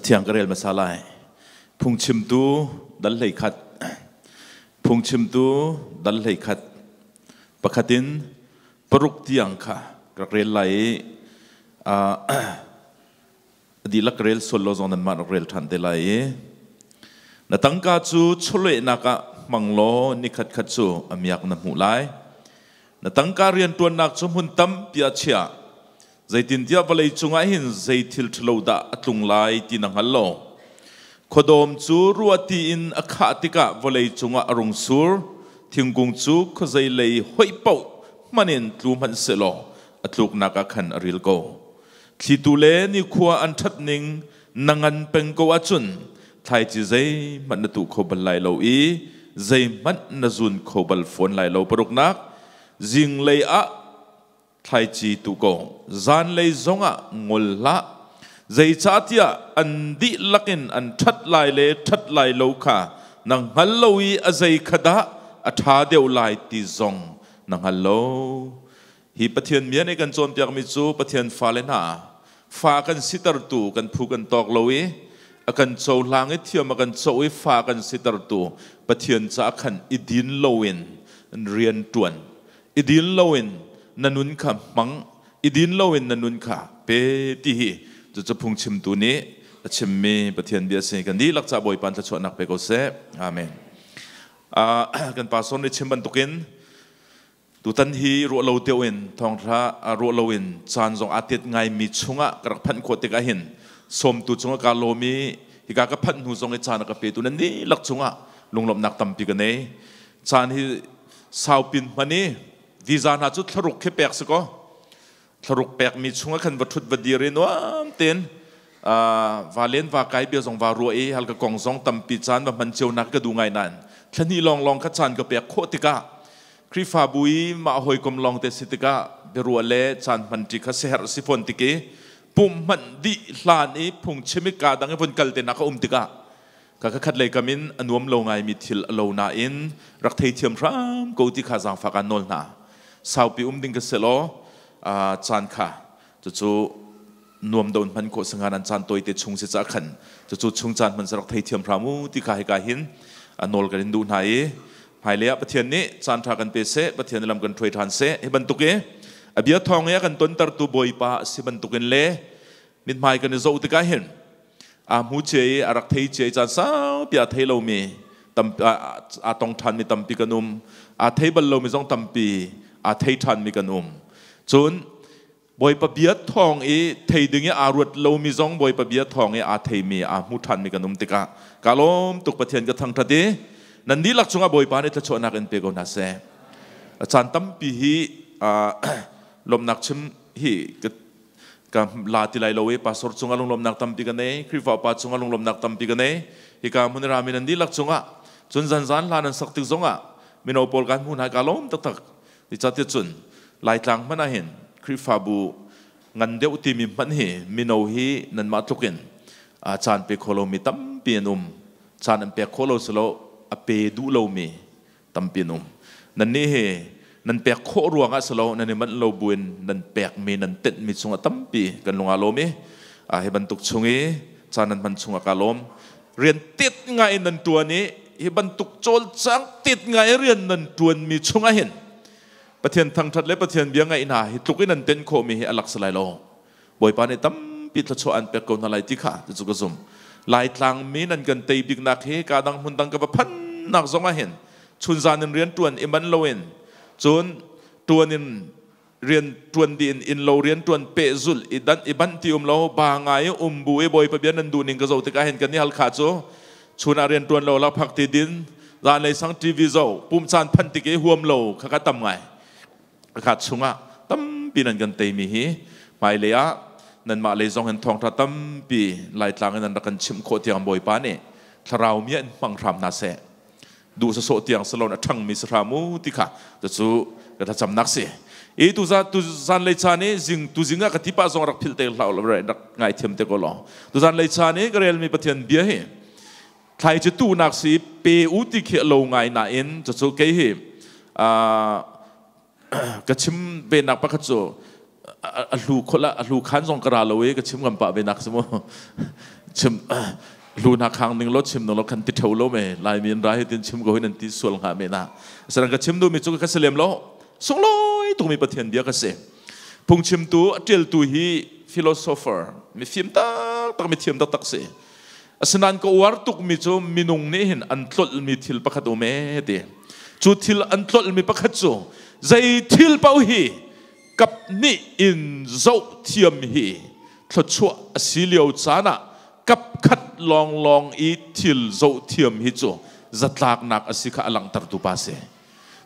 Cathiang ka rel hmasa lai. Phungchimtu dal 11. Phungchimtu dal 11. Pakhat in paruk tiang kha ka rak rel lai i a dihlak rel sual lo zong nanmah rak rel ṭhan te lai i na tangka cu chawlehnak ah hmang law nikhat khat cu a miak na hmuh lai. Na tangka rianṭuannak cu hmun tampi ah chia. Zeitintiah vawlei cungah hin zei thil ṭhalo dah a tlung lai ti na hngal lo. Khuadawm cu ruahti in a khah tikah vawlei cungah a rung sur. Thingkung cu khuazei lei hoih paoh hmanh in tlu hmanh sehlaw a tluknak ah khan a ril ko. Thlitu le nikhua an ṭhat ning na ngan peng ko ahcun thlaici zeihmanh na tuh kho bal lai lo i zeihmanh na zun kho bal fawn lai lo. Paruknak, zinglei ah thlaici tu ko, zanlei zongah ngol hlah. Zeicahtiah an dihlak in an ṭhat lai le ṭhat lai lo kha na hngal lo i a zei kha dah a ṭha deuh lai ti zong na hngal lo. Hi Pathian bia nih kan cawnpiakmi cu Pathian fale hna fa kan sitertu kan phu kan tawk lo i a kan cohlang i thiam a kan coh i fa kan sitertu Pathian caah khan i din loin rian ṭuan, i din loin na nun kha hmang, i din loin na nun kha pe ti hi cucu phungchimtu nih a chimmi Pathian bia a si. Kan dihlak caah Bawipa in thluachuahnak pe ko seh. Amen. Kan pastor nih chim bantukin tutan hi ruah lo deuh in thawngtha ruah lo in caan zong aa tet ngaimi chungah ka rak phanh khawh tikah hin sawmtu cungah kaa lawm i hika ka phanh hnu zong i caan a ka petu nan dihlak cungah lunglawmhnak tampi ka nei. Caan hi saupin hman i visa hna cu thlaruk khi pek si kaw thlaruk pekmi chungah khan va ṭhut va dir i nuam tein va len va kai bia zong va ruah i halka kong zong tampi caan va hman cio nak ka duh ngai nain thlahnih lawnglawng kha caan ka pek khawh tikah Khrihfabu i mah hawikom lawng te si tikah biaruah le caan hman ṭi kha siherh si fawn tik i pumh hmanh dih hlan i phungchim i kaa dang i vun kal te nak a um tikah ka ka khat lei kam in a nuam lo ngaimi thil a lo nain rak theithiam hram ko ti kha zaangfak aan nawl hna. Saupi um ding ka si law caan kha cucu nuam do in hman khawh singan an caan tawite chung si ca khan cucu chung caan hman rak theithiam hram u ti kha hika hin a nawl kan in duh hna i hmailei ah Pathian nih caan ṭha kan pe seh, Pathian lam kan ṭhuai ṭhan seh. Hi bantuk i a bia thawng i a kan tontertu Bawipa a si bantukin le mithmai kan i zoh tikah hin aa hmu cia i a rak thei cia i caan saupi aa thei lomi tam aa tong ṭhanmi tampi kan um, aa thei bal lomi zong tampi aa thei ṭhanmi kan um. Cun Bawipa bia thawng i thei ding i aa ruat lomi zong Bawipa bia thawng i aa theimi aa hmu ṭhanmi kan um tikah ka lawm tuk. Pathian ka thangṭhat i nan dihlak cungah Bawipa nih thluachuahnak in pe ko hna seh. A caan tampi hi lawmhnak chim hi ka la ti lai lo i pastor cungah lunglawmhnak tampi ka nei, Khrihfa upa cungah lunglawmhnak tampi ka nei, hika hmun rami nan dihlak cungah. Cun zanzan hla nan sak tik zongah mino pawl kan hmu hna, ka lawm taktak. Nicatiah cun Laitlang hmanh ah hin Khrihfabu ngan deuh timi hmanh hi mino hi nanmah tluk in caan pe kho lomi tampi an um. Caan an pek khawh lo silo a pe duh lomi tampi an um. Nannih hi nan pek khawh ruangah silo nan i manh lo buin nan pekmi nan tenhmi chungah tampi kan lung aa lawm i hi bantuk chung i caan nan hman chungah kaa lawm. Rian tet ngai in nan ṭuan i hi bantuk cawlcang tet ngai rian nan ṭuanmi chungah hin Pathian thangṭhat le Pathian bia ngaih hna hi tluk in nan tenh khawhmi hi a lak si lai lo. Bawipa nih tampi thluachuah an pek ko hna lai ti kha cucu ka zumh. Laitlang mi nan kan tei biknak hi ka dang hmun dang ka va phannak zong ah hin chunzan in rian ṭuan i man loin cun ṭuan in rian ṭuan dih in innlo rian ṭuan pehzulh i dan i banh ti um lo ba ngai i um bu i Bawipa bia nan duh ning ka zoh tikah hin kan i Halkha cu chun ah rian ṭuan lo lakphak ti din, zanlei sang TV zoh, pum caan phanh tik i huam lo kha ka tam ngai. Kha chungah tampi nan kan teimi hi hmailei ah nanmah lei zong in thawngṭha tampi Laitlang in nan rak kan chimh khawh tiang Bawipa nih thlarau mi in hmang hram hna seh. Duh sawsawh tiang salon a ṭhangmi si hram u ti kha cucu ka thlacamnak si. I tu zan lei caan i zing tu zing ah ka tipa zong rak philh te hlah rak ngaithiam te ko law. Tu zan lei caan i ka relmi Pathian bia hi thlai cu tuhnak si pe u ti khi a lo ngai nain cucu kei hi ka chim ve nak pakhat cu a hlu khola a hlu khan zong ka ra lo i ka chim ngam pah ve nak si mu. Chim lu na khang ning lo chim lo kan ti theu lo me Lai mi an ra hi tin chim ko hin an ti sual hnga me na. Sarang ka chim du mi chu ka selem lo. Sungloi tuk mi Pathian bia ka si. Phungchimtu a ṭialtu hi philosopher mi fim taktak mi thiam taktak si. Asinain ka uar tukmi cu minung nih hin an tlolhmi thil pakhat um ee ti. Cu thil an tlolhmi pakhat cu zei thil paoh hi kap nih in zoh thiam hi thluachuah a si lio caan ah kap khat lawnglawng i thil zoh thiam hi cu zatlaknak a si kha a langhtertu pa si.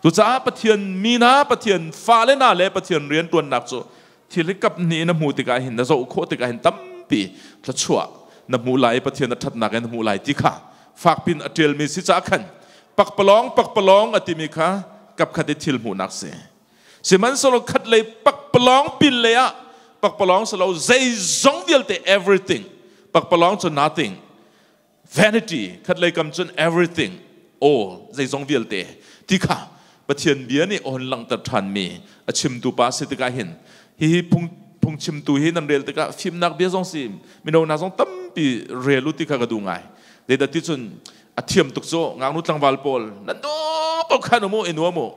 Cucaah Pathian mi hna, Pathian fale hna le Pathian rianṭuannak cu thil hi kap hnih na hmuh tikah hin na zoh khawh tikah hin tampi thluachuah na hmuh lai i Pathian a ṭhatnak in na hmuh lai ti kha fakpin a ṭialmi si caah khan pakpalawng pakpalawng a timi kha kapkhat i thil hmuhnak si. Sihmanhsehlaw khatlei pakpalawng pin lei ah pakpalawng si lo zeizong vialte, everything, pakpalawng cu nothing, vanity, khatlei kam cun everything, all, zeizong vialte ti kha Pathian bia nih a hun langhter ṭhanmi a chimtu pa si tikah hin hihi phung phungchimtu hi nan rel tikah fimnak bia zong si mino hna zong tampi rel u ti kha ka duh ngai. Zeidah ti cun a thiam tuk cu ngaknu tlangval pawl nan duh paoh khan um u, i nuam u,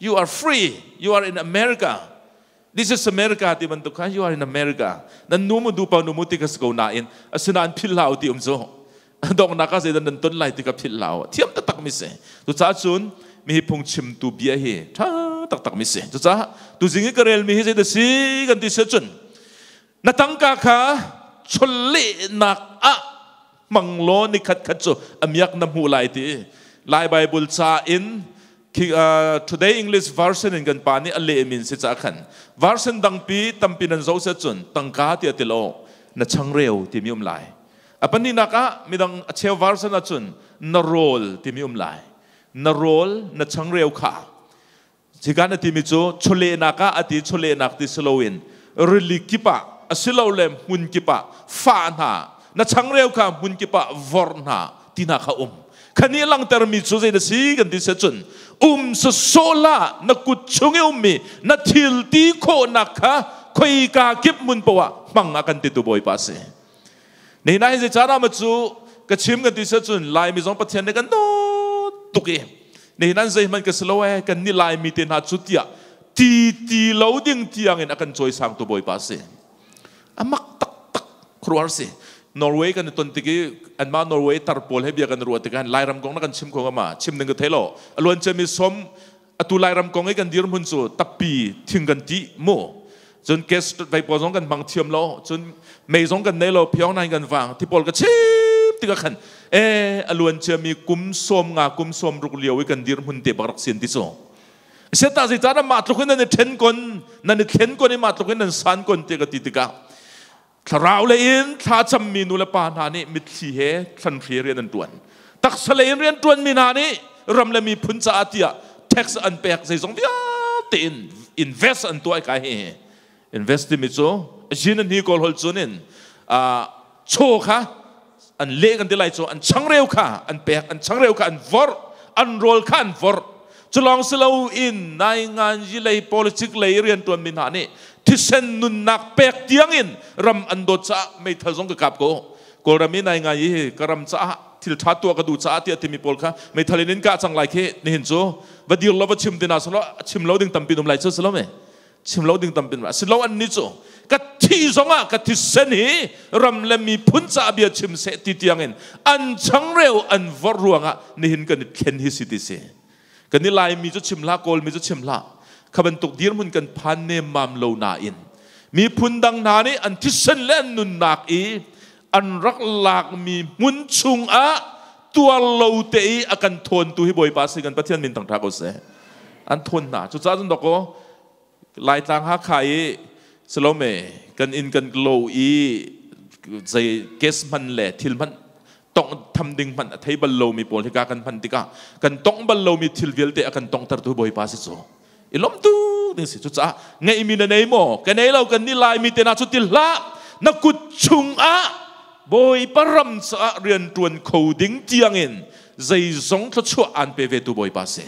you are free, you are in America, this is America ti bantuk khan, you are in America, nan nu mu du pa nu mu ti ka si ko nain asinain philh hlah u ti um cu donghnak ah zeidah nan ton lai ti ka philh hlah u. Thiam taktak mi si. Cucaah cun mi hi phungchimtu bia hi tha taktak mi si. Cucaah tuzing i ka rel mi hi zeidah si kan ti si cun na tangka kha chawlehnak ah hmang law ni khat khat cu a miak na hmuh lai ti Lai Bible ca in Today English version in kan pa nih a leh min si ca khan version dangpi tampi nan zo se cun tangka ti a lo na changreu timi um lai. A pahnihnak ah midang a cheu version ahcun na rawl timi um lai. Na rawl, na changreu kha Hika na timi cu chawlehnak ah a ti. Chawlehnak ti si loin rili kip ah asilole hmun kip ah fah hna, na changreu kha hmun kip ah vorh hna ti hna kha um khani langtermi cu zei na si kan ti se cun um sawsawh hlah. Na kut chung i ummi na thil ti khawhnak kha khoika kip hmun poah hmang a kan ti tu Bawipa si. Nihin ah hin zei caan ah ma cu ka chim kan ti se cun Laimi zong Pathian nih kan dawt tuk i nihin an zeihmanh ka si lo ee, kan ni Laimi te hna cu tiah ti ti lo ding tiang in a kan cawisang tu Bawipa si. Amak taktak khuaruahhar si. Norway kan i ton tik i anmah Norway tar pawl he bia kan ruah tikah Lairam kong na kan chim kho ma? Chim ding ka thei lo. A luan ciami som atu Lairam kong i kan dirhmun cu tappi thing kan ti mu, cun gas vei pawl zong kan hmang thiam lo, cun mei zong kan nei lo, phiong nain kan vang ti pawl ka chim tikah khan e a luan ciami kum 50 kum 60 lio i kan dirhmun te bak rak sian ti cu seta zei caan mah tluk in nan i then kon, nan i thlen kon i mah tluk in nan san kon te ka ti tikah thlarau lei in thla cammi nu le pa hna nih mitthli he thlanhri rian an ṭuan, taksa lei in rian ṭuanmi hna nih ram le miphun caah tiah tax an pek, zeizong vialte in invest an tuah. Kai hi invest timi cu yin an hi kawl hol cun in chaw kha an leh kan ti lai cu, an changreu kha an pek, an changreu kha an vorh, an rawl kha an vorh. Culawng si lo in naingan yi lei, politic lei riantuan mi hna nih thisen nunnak pek tiang in ram an dawt caah meithal zong ka kap ko. Kawlram i naingan yi ka ram caah thil tha tuah ka duh caah tiah timi pawl kha meithal in in kah cang lai khi. Nihin cu va dir lo va chim tina salo chim lo ding tampi um lai cu salo me chim lo ding tampi um si lo. An ni cu ka thi zongah ka thisen hi ram le miphun caah bia chim seh ti tiang in an changreu an vorh ruangah nihin kan i thlen hi si ti si. Kan i Laimi cu chim hlah, Kawlmi cu chim hlah, kha bantuk dirhmun kan phan nemmam lo nain miphun dang hna nih an thisen le an nunnak i an rak lakmi hmun chungah tuar lo te i a kan thawntu hi Bawipa si. Kan Pathian min thangṭha ko seh. An thawn hna. Cucaah cun dawkaw Laitlang Hakha i Salome kan inn kan lo i zei gas hman le thil hman tong tham ding hman a thei bal lomi pawl hika kan hman tikah kan tong bal lomi thil vialte a kan tongtertu Bawipa si cu i lawm tu ding si. Cucaah ngeihmi na nei maw, ka nei lo, kan ni Laimi te na cu til hlah. Na kut chungah Bawipa ram caah rian ṭuan kho ding tiangin zeizong thluachuah aan pe ve tu Bawipa si,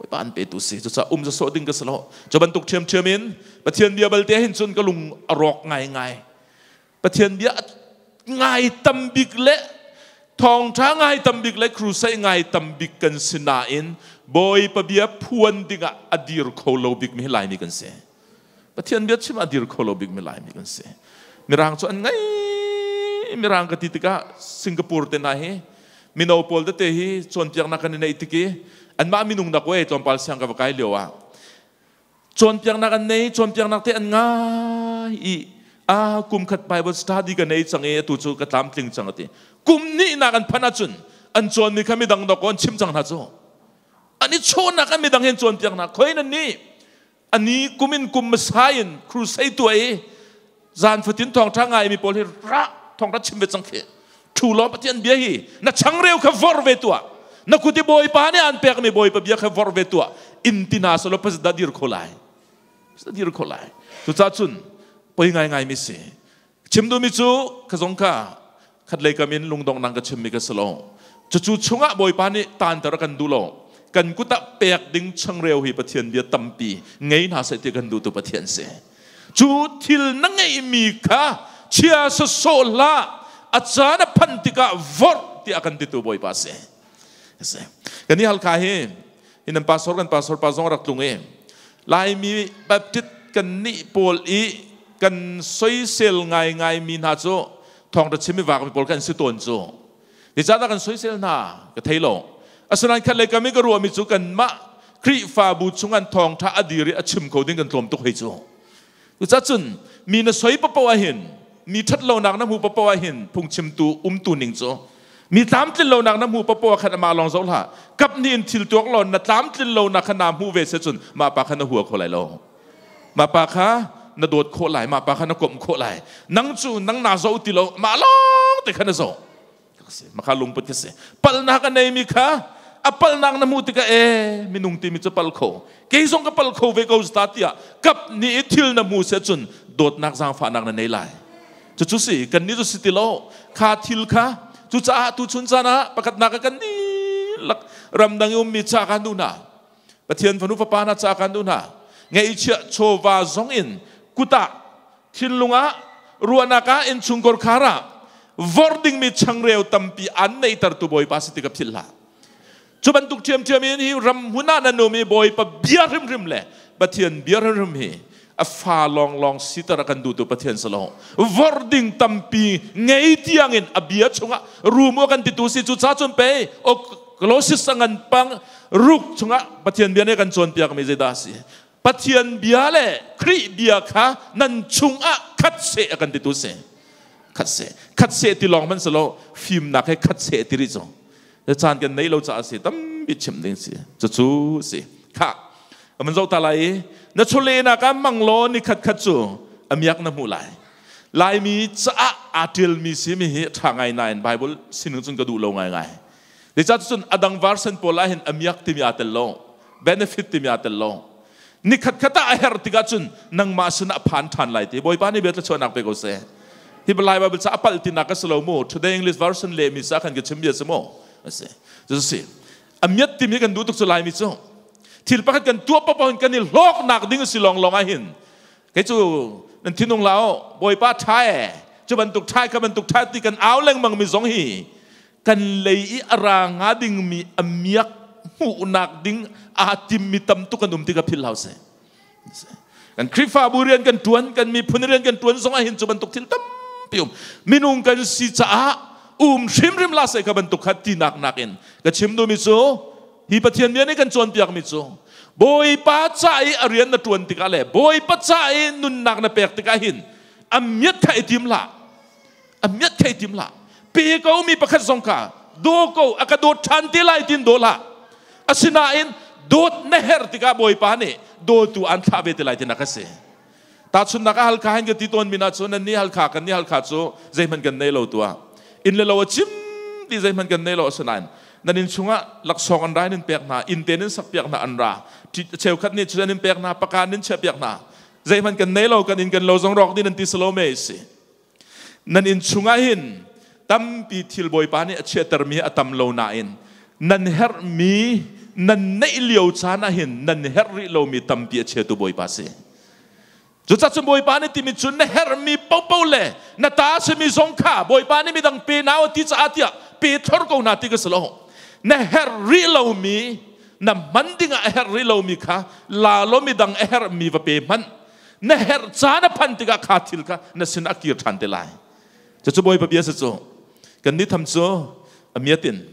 Bawipa an petu si. Cucaah um sawh ding ka si lo. Cu bantuk ṭhiamṭhiam in Pathian bia balte hin cun ka lung a rawk ngaingai. Pathian bia Ngai tam bik le thawngṭha ngai tam bik le crusade ngai tam bik kan si nain Bawipa bia phuan dingah a dir kho lo bik mi hi Laimi kan si. Pathian bia chim a dir kho lo bik mi Laimi kan si. Mirang cu an ngei. Mirang ka ti tikah Singapore te hna hi mino pawl tete hi cawnpiaknak kan i neih tik i anmah minung nak we tlawmpal siang ka va kai lio ah cawnpiaknak an nei, cawnpiaknak te an ngai i a kum khat Bible study ka nei cang i atu cu ka tlamtling cang ati. Kum hnihnak an phanh ahcun an cawnmi kha midang dawk an chim cang hna cu. An i chawhnak an midang hin cawnpiaknak khoi nan nih ani kum in kum hmasa in crusade tuah i zan fatin thawngṭha ngai mi pawl hi ra thawngṭha chim ve cang khi. Thu law Pathian bia hi na changreu kha vor ve tuah, na kut i Bawipa nih aan pekmi Bawipa bia kha vor ve tuah in ti hna selaw pasda dir kho lai, pasda dir kho lai. Cucaah cun poi ngai ngai mi si. Chim duhmi cu ka zong kha khatlei kam in lungdong nang ka chimmi ka si lo. Cucu chungah Bawipa nih taanter a kan duh lo. Kan kut ah pek ding changreu hi Pathian bia tampi ngei hna seh ti kan duhtu Pathian si. Cu thil na ngeihmi kha chia sawsawh hlah, a caan a phanh tikah vorh tiah kan titu Bawipa si. Kan i halkha hi hin pastor kan pastor pa zong rak tlung i Laimi Baptist kan nih pawl i kan soisel ngaingai mi hna cu thawngṭha chim i vak mi pawl kan si tawn cu. Zeicahdah kan soisel hna ka thei lo. Asinain khat lei kam i ka ruahmi cu kanmah Khrihfabu chung an thawngṭha a dir i a chim kho ding kan tlawm tuk hei cu. Cucaah cun mi na soi paoh ah hin, mi ṭhat lonak na hmu paoh ah hin phungchimtu umtu ning cu mi tlamtlin lonak na hmu paoh ah khan amah lawng zoh hlah. Kap nih in thil tuak law na tlamtlin lonak kha naa hmuh ve se cun mah pa kha na hua kho lai lo. Mah pa kha na dawt khawh lai, mah pa kha na komh khawh lai. Nang cu nang naa zoh ti lo, mah lawng te kha na zoh. Maka lungput ka si. Palnak a neimi kha a palnak na hmuh tikah e minung timi cu pal kho. Kei zong ka pal kho ve ko zta tiah kap nih i thil na hmu se cun dawtnak zaangfahnak na nei lai. Cucu si kan nih cu si ti lo. Kha thil kha cucaah tu chun caan ah pakhatnak ah kan dihlak ramdang i ummi ca kan duh hna. Pathian fanu fapa hna ca kan duh hna. Ngeihchiah chawva zong in kut ah thinlung ah ruahnak ah innchungkhar khar ah vor dingmi changreu tampi an neihtertu Bawipa si ti ka philh hlah. Cu bantuk ṭhiamṭhiam in hi ram hmun ah nan um i Bawipa bia hrimhrim le Pathian bia hrimhrim hi a fa lawnglawng siter a kan duhtu Pathian si lo. Vor ding tampi ngei tiang in a bia chungah rum u kan titu si. Cu ca cun pei o Colossians a ngan pang ruk chungah Pathian bia nih kan cawnpiakmi zeidah a si? Pathian bia le Khrih bia kha nan chungah khat seh a kan titu si. Khat seh. Khat seh ti lawng hmanh si lo, fimnak he khat seh ti rih cu. Caan kan nei lo caah si, tampi chim ding si. Cucu si. Kha, man zoh ta lai i, na chawlehnak ah mang law ni khat khat cu a miak na hmuh lai. Laimi caah aa ṭialmi si mi hi ṭha ngai nain Bible sining cun ka duh lo ngaingai. Zeicah cun a dang version pawl ah hin a miak timi aa tel lo. Benefit timi aa tel lo. Nikhat khat ah a herh tikah cun nangmah sinah phan ṭhan lai ti. Bawipa nih bia thluachuahnak pe ko seh. Hi Lai Bible ca a palh tinak ka si lo mu. Today English version lehmi sa khan ka chim bia si mu. A si. Cu si. A miat timi kan duh tuk cu Laimi cu. Thil pakhat kan tuah paoh in kan i hlawknak ding a si lawnglawng ah hin kei cu nan thinung lao Bawipa ṭha e cu bantuk ṭha kha bantuk ṭha ti kan au lengmang mi zong hi kan lei i a ra nga dingmi a miak hmuhnak ding aa timmi tam tuk an um ti ka philh hau seh. Kan Khrihfabu rian kan ṭuan, kan miphun rian kan ṭuan zong ah hin cu bantuk thil tampi um. Minung kan si caah um hrimhrim la seh ka bantuk kha tinak nakin ka chim duhmi cu hi Pathian bia nih kan cawnpiakmi cu Bawipa ca i a rian na ṭuan tikah le Bawipa ca i nunnak na pek tikah hin a miat kha i tim hlah. A miat thei tim hlah. Pe ko mi pakhat zong kha daw ko, a ka dawt ṭhan te lai tin daw hlah. Asinain dawt na herh tikah Bawipa nih dawtu an thlah ve te lai tinak a si. Tahchunhnak ah Halkha hin ka ti tawn mi na cu nan nih Halkha kan nih Halkha cu zeihmanh kan nei lo tuah. Inn le lo a cim ti zeihmanh kan nei lo. Asinain nan inn chungah laksawng an ra in pek hna, inn te in sak piak hna an ra, cheukhat nih cu an in pek hna, pakan in chiah piak hna. Zeihmanh kan nei lo, kan inn kan lo zong rawk din an ti salo me si. Nan inn chungah hin tampi thil Bawipa nih a chiahtermi a tam lo nain nan herhmi nan neih lio caan ah hin nan herh rih lomi tampi a chiatu Bawipa si. Cucaah cun Bawipa nih timi cu na herhmi paohpaoh le na ta simi zong kha Bawipa nih midang pe nau a ti caah tiah pe thlor ko hna ti ka si lo. Na herh rih lomi, na hman dingah a herh rih lomi kha la law midang a herhmi va pe hmanh. Na herh caan a phanh tikah kha thil kha na sin a kir ṭhan te lai. Cucu Bawipa bia si cu. Kan nih tham cu a miat in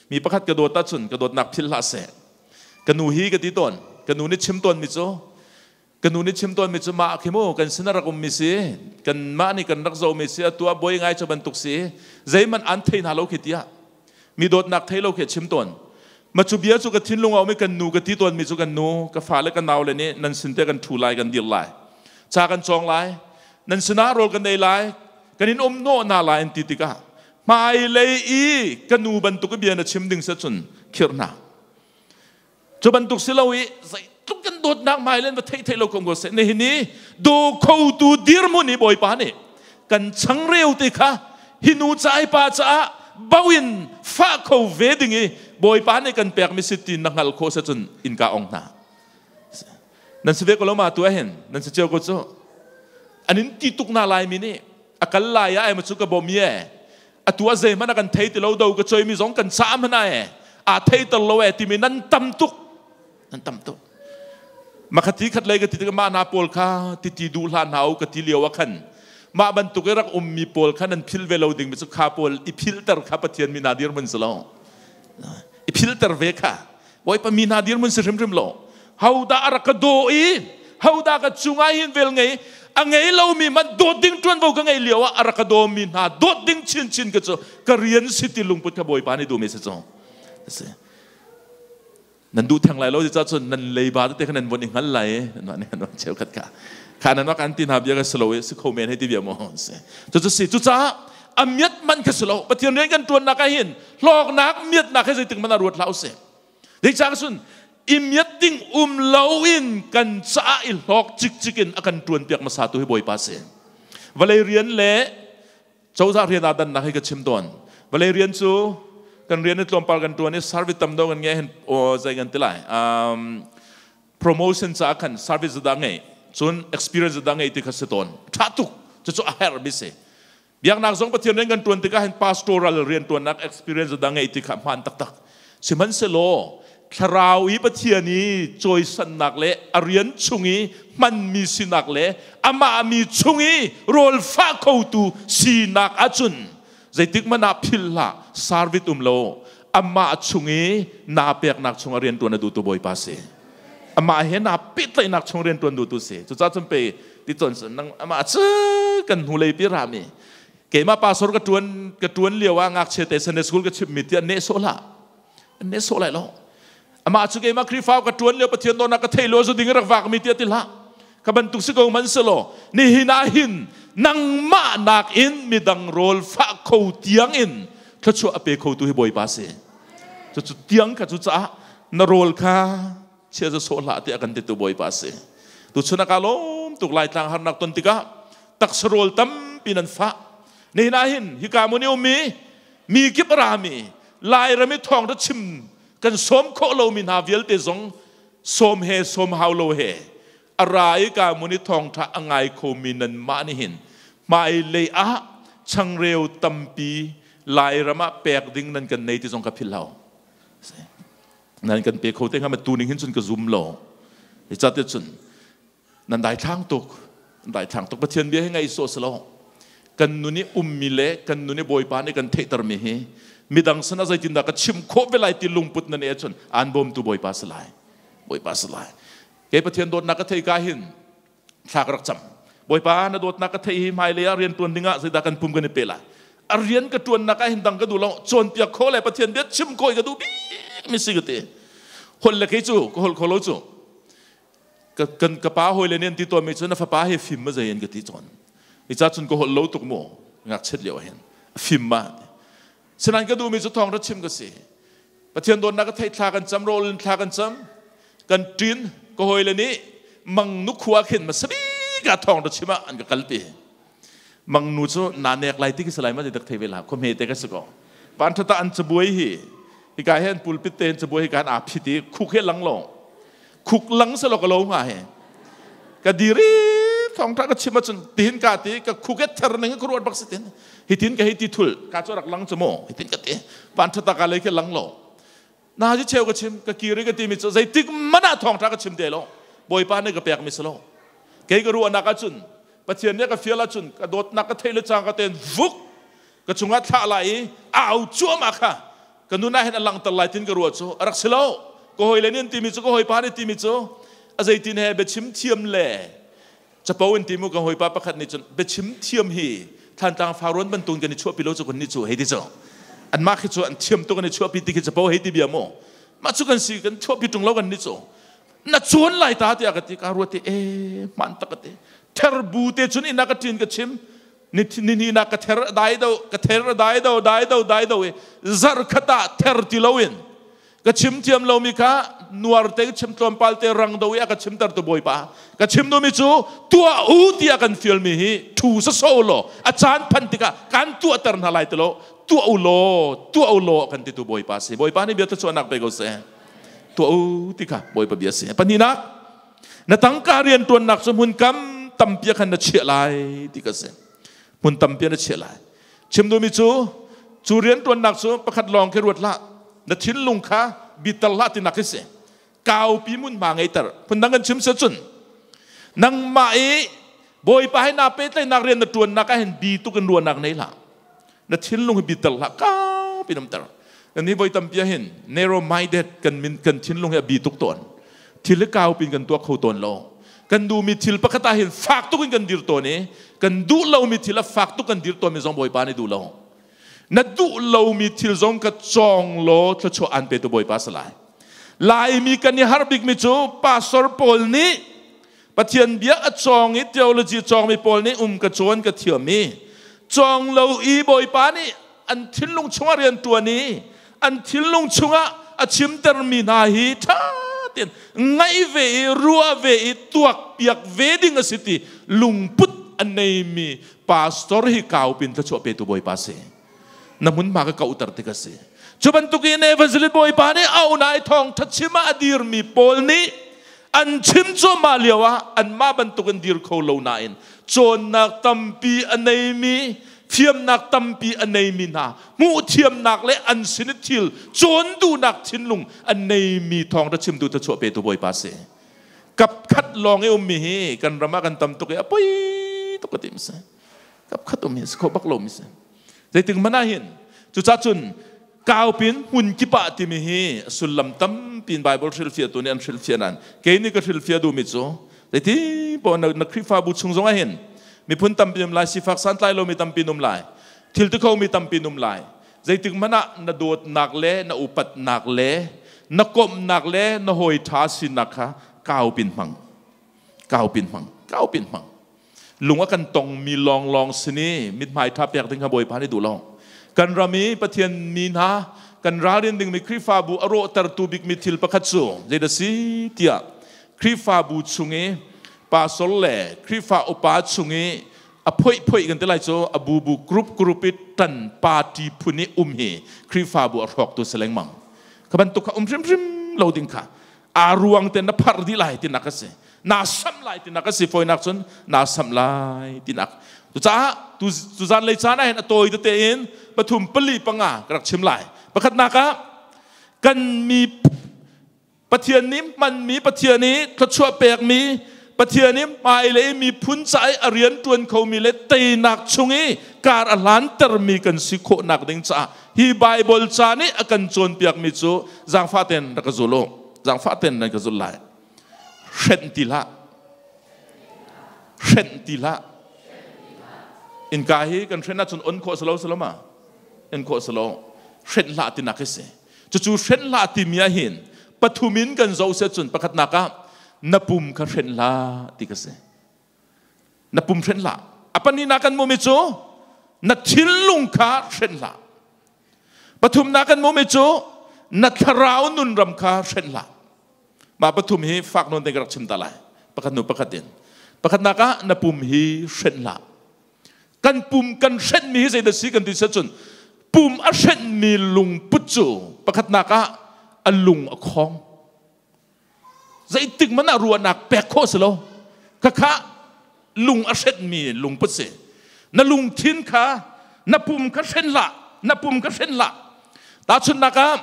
mi pakhat ka dawt ahcun ka dawtnak philh hlah seh. Ka nu hi ka ti tawn. Ka nu nih chim tawnmi cu Ka nu nih chim tawnmi cu mah khi mu kan sin a rak ummi si, kanmah nih kan rak zohmi si, atu ah buai ngai cu bantuk si, zeihmanh an thei hna lo khi tiah mi dawtnak thei lo khi a chim tawn. Ma cu bia cu ka thinlung a um i kan nu ka ti tawnmi cu kan nu, ka fale ka nau le nih nan sin te kan ṭhu lai, kan dir lai. Ca kan cawng lai, nan sinah rawl kan ei lai, kan in um hnawh hna lai an ti tikah hmailei i ka nu bantuk i bia na chim ding si cun khirh hna. Cu bantuk si lo i zeitluk kan dawtnak hmai len va theih theih lo ko ko seh. Nihin i daw khotu dirhmun i Bawipa nih kan changreu te kha hi nu ca hi pa caah bo in fah kho ve ding i Bawipa nih kan pekmi si ti na hngal khawh se cun innka ong hna. Nan si ve ko lo ma tu ahhin nan si cio ko cu. An in ti tuk na lai mi nih a kal lai ah ai ma cu ka bawm ye atu a zeihmanh a kan thei ti lo do ka coimi zong kan ca hmanh e aa thei ter lo e timi nan tam tuk nan tam tuk makhati khat lei ka ti tikah mah na pawl kha titi duh hlah hna u ka ti lio ah khan mah bantuk i rak ummi pawl kha nan phil ve lo ding mi cu kha pawl i philter kha Pathian mi hna dirhmun si lo i philter ve kha Bawipa mi hna dirhmun si hrimhrim lo hodah a rak ka daw i hodah ka cungah hin vel ngei a ngei lomi man dawt ding ṭuanvo ka ngei lio ah a rak ka dawmi hna dawt ding chinchin ka cu ka rian si ti lungput kha Bawipa nih duhmi si cu si nan duh theng lai lo ti cun nan leiba tete kha nan von i hngal lai nan nan cheukhat kha kha nan kan ti hna bia ka si lo i si kho men hei ti bia maw si cu si cucaah a miat man kha si lo Pathian rian kan ṭuannak ah hin hlawknak miatnak he zeitik man a ruat hlah usih Zeicah cun i miat ding um loin kan caah i hlawk cikcik in a kan ṭuanpiak hmasa tu hi Bawipa si. Vawlei rian le cozah rian aa dannak hi ka chim tawn. Vawlei rian cu kan rian i tlawmpal kan ṭuan i service tam deuh kan ngei hin zei kan ti lai. Promotion caah khan service dah ngei cun experience dah ngei ti kha si tawn. Ṭha tuk. Cucu a herh mi si. Biaknak zong Pathian rian kan ṭuan tikah hin pastoral rianṭuannak experience da ngeih ti kha hmaan taktak. Sihmanhsehlaw thlarau i Pathian i cawisannak le a rian chung i hmanmi sinak le amah mi chung i rawl fah khotu sinak ahcun zeitik hmanh ah philh hlah servit um lo amah chung i naa peknak chung a rianṭuan a duhtu Bawipa si. Amah he naa pehtlaihnak chung rianṭuan duhtu si. Cucaah cun pei ti cun nang amah cu kan hnulei pi rami keimah pastor ka ṭuan ka ṭuan lio ah ngakchia te Sunday school ka chimmi ti an nehsawh hlah an nehsawh lai lo amah cu keimah Khrihfa ka ṭuan lio Pathian dawtnak ka thei lo zu ding rak vakmi ti ti hlah ka bantuk si ko man selaw nihin ah hin nangmah nakin midang rawl fah kho tiang in thluachuah a pe khotu hi Bawipa si cucu tiang kha cu caah na rawl kha chia za sawh hlah tiah kan titu Bawipa si tuchun ah ka lawm tuk Laitlang harnak ton tikah taksa rawl tampi nan fah nihin ah hin hika mun i ummi mi kip a rami Lairam i thawng ra chim kan sawm khawh lomi hna vialte zong sawm he sawm hau lo he a ra i ka mun i thawngṭha a ngai khomi nanmah nih hin hmailei ah changreu tampi Lairam ah pek ding nan kan nei ti zong ka philh lo nan kan pe kho te hnga ma tu ning hin cun ka zum lo cate cun nan daithlang tuk daithlang tuk Pathian bia hi ngai sawh si lo kan nun i ummi le kan nun i Bawipa nih kan theihtermi hi midang sin ah zeitindah ka chim khawh ve lai ti lungput nan e cun aan bawmtu Bawipa si lai Bawipa si lai kei Pathian dawtnak ka thei ka hin thla ka rak cam Bawipa na dawtnak ka theih hi hmailei ah rian tuan dingah zeidah kan pum kan i pe lai a rian ka tuannak ah hin dang ka duh lo cawnpiak kho le Pathian bia chim kho ka duh bik mi si ka ti hol le kei cu ka hol kho lo cu ka kan ka pa hawi le nih an ti tawn mi cu na fapa hi fim ma zei an ka ti cawn i ca cun ka holh lo tuk mu ngakchiat lio hin fim ma sinain ka duh mi cu thawng ra chim ka si Pathian dawtnak ka theih thla kan cam rawl in thla kan cam kan ṭin ka hawile nih mangnu khua khin hmasa bik ah thawng ra chim ah an ka kalpi mangnu cu na nek lai ti khi salai ma ti tak thei ve la khua hme te ka si ko van thata an cabuai hi hika he an pulpit te an cabuai hika an aa phit i khuk he lang lo khuk lang se lo ka lo nga he ka diri Thawngtha ka chim ahcun tihin ka ti ka khuket ther ning ka ruat bak si tin. Hitin ka hei ti thul ka cu rak lang cu mu. Hitin ka ti. Van thata ka lei khi lang lo. Na ji cheu ka chim ka kiri ka ti mi cu zeitik man ah thawngtha ka chim te lo. Bawipa nih ka pek mi si lo. Kei ka ruahnak ahcun Pathian nih ka fial ahcun ka dawtnak ka theih le cang ka ten vuk ka chungah thlah lai i au cuahmah kha ka nun ah hin a langhter lai tin ka ruah cu a rak si lo. Ka hawi le nih an timi cu, ka hawipa nih timi cu, a zeitin he biachim thiam le capo in timu. Ka hawipa pakhat nih cun biachim thiam hi Thlantlang Farrawn bantuk kan i chuahpi lo cu kan nih cu hei ti cu, anmah khi cu an thiam tuk, an i chuahpi ti khi capo hei ti bia mu. Mah cu kan si, kan chuahpi ṭung lo kan nih cu. Na chuan lai ta tiah ka ti. Ka ruat i, e, hmaan tak ka ti. Ther bu te cun ina ka ṭin ka chim ni na ka ther dai do, ka ther dai do, dai do, dai do i zar khat ah ther ti loin ka chim thiam lomi kha nuar te chim tlawmpal te rang do i a ka chimter tu Bawipa. Ka chim dumi cu, tuah u tiah kan fial mi hi thu sa so law a caan phan tikah kan tuahter hna lai ti lo, tuah u law, tuah u law kan ti tu Bawipa si. Bawipa nih bia thluachuahnak pe ko seh. Tuah u ti kha Bawipa bia si. Pahnihnak, na tangka rian tuannak cu hmun kam tampi khan na chiah lai ti ka si. Hmun tampi na chiah lai. Chim duhmi cu, cu rian tuannak cu pakhat lawng khi ruat hlah, na thinlung kha bitter hlah ti nak hi si. Kaupi mun ma ngeiter. Phundang kan chim se cun, nangmah i Bawipa he naa pehtlaihnak rian na tuannak ah hin bi tuk in ruahnak nei hlah. Na thinlung hi bitter hlah, kaupi namter. Kan hi voi tampi ah hin narrow minded kan min, kan thinlung hi a bi tuk tawn. Thil hi kau pin kan tuak kho tawn lo. Kan duhmi thil pakhat ah hin fak tuk in kan dir tawn i kan duh lomi thil a fak tuk kan dir tawn mi zong Bawipa nih duh lo. Na duh lomi thil zong ka cawng law thluachuah an pe tu Bawipa si lai. Laimi kan i har bikmi cu pastor pawl nih Pathian bia a cawng i theology cawngmi pawl nih um ka cawn ka thiam i cawng lo i Bawipa nih an thinlung chungah rian ṭuan i an thinlung chungah a chimtermi hna hi ṭha tein ngaih ve i ruah ve i tuak piak ve ding a si ti lungput a neimi pastor hi kaupin thluachuah petu Bawipa si. Na hmunhma ka kauhter tik a si. Cu bantukin evangelist Bawipa nih auh na i thawngṭha chim ah a dirmi pawl nih an chim cuahmah lio ah anmah bantukin dir kho lo nain cawnnak tampi a neimi, thiamnak tampi a neimi hna, hmuh thiamnak le an sin i thil cawn duhnak thinlung a neimi thawngṭha chimtu thluachuah petu Bawipa si. Kap khat lawng i ummi hi kan ram ah kan tam tuk i a poi tuk ka ti mi si. Kap khat um hi si kho bak lo mi si. Zeitik hmanh ah hin cucah cun kaupin hmun kip ah timi hi sullam tampi in Bible hrilhfiahtu nih an hrilhfiah nain kei nih ka hrilhfiah duhmi cu, zeiti poah na Khrihfabu chung zong ah hin miphun tampi um lai, sifak santlai lomi tampi um lai, thil ti khomi tampi um lai. Zeitik hmanh ah na dawtnak le na upatnak le na komhnak le na hawi ṭha sinak kha kaupin hmang, kaupin hmang, kaupin hmang. Lung a kan tongmi lawnglawng sin i mithmai ṭha pek ding kha Bawipa nih duh lo. Kan ram i Pathian mi hna kan ralrin dingmi, Khrihfabu a rawhtertu bikmi thil pakhat cu zeidah si tiah, Khrihfabu chung i pastor le Khrihfa upa chung i a phoih phoih kan ti lai cu, a bubu, group group i ṭan party phun i um hi Khrihfabu a hrawktu si lengmang. Kha bantuk kha um hrimhrim lo ding kha. Aa ruang te na pharh dih lai tinak a si, naa samh lai tinak a si. Fawinak cun naa samh lai tinak. Cucaah tu tuzan lei caan ah hin a tawi tete in pathum, pali, panga ka rak chim lai. Pakhatnak ah, kan mi Pathian nih hmanmi, Pathian nih thluachuah pekmi, Pathian nih hmailei miphun ca i a rian ṭuan khomi le teinak chung i kar a hlantermi kan si khawhnak ding caah hi Baibal ca nih a kan cawnpiakmi cu, zaangfah tein rak ka zul u. Zaangfah tein nan ka zul lai. Hrenh ti hlah, hrenh ti hlah. Innka hi kan hrenh ahcun on khawh si lo, si lo ma? On khawh si lo. Hrenh hlah tinak hi si. Cucu hrenh hlah timi ah hin pathum in kan zoh si cun, pakhatnak ah na pum kha hrenh hlah ti ka si. Na pum hrenh hlah. A pahnihnak kan hmuhmi cu na thinlung kha hrenh hlah. Pathumnak kan hmuhmi cu na thlarau nunram kha hrenh hlah. Mah pathum hi fak nawn te ka rak chim ta lai, pakhat hnu pakhat in. Pakhatnak ah na pum hi hrenh hlah. Kan pum kan hrenhmi hi zeidah si kan ti si cun, pum a hrenhmi lungput cu pakhatnak ah a lung a khong. Zeitik hmanh ah ruahnak pek khawh si lo. Khakha. Lung a hrenhmi lungput si. Na lungthin kha na pum kha hren hlah. Na pum kha hren hlah. Tahchunhnak ah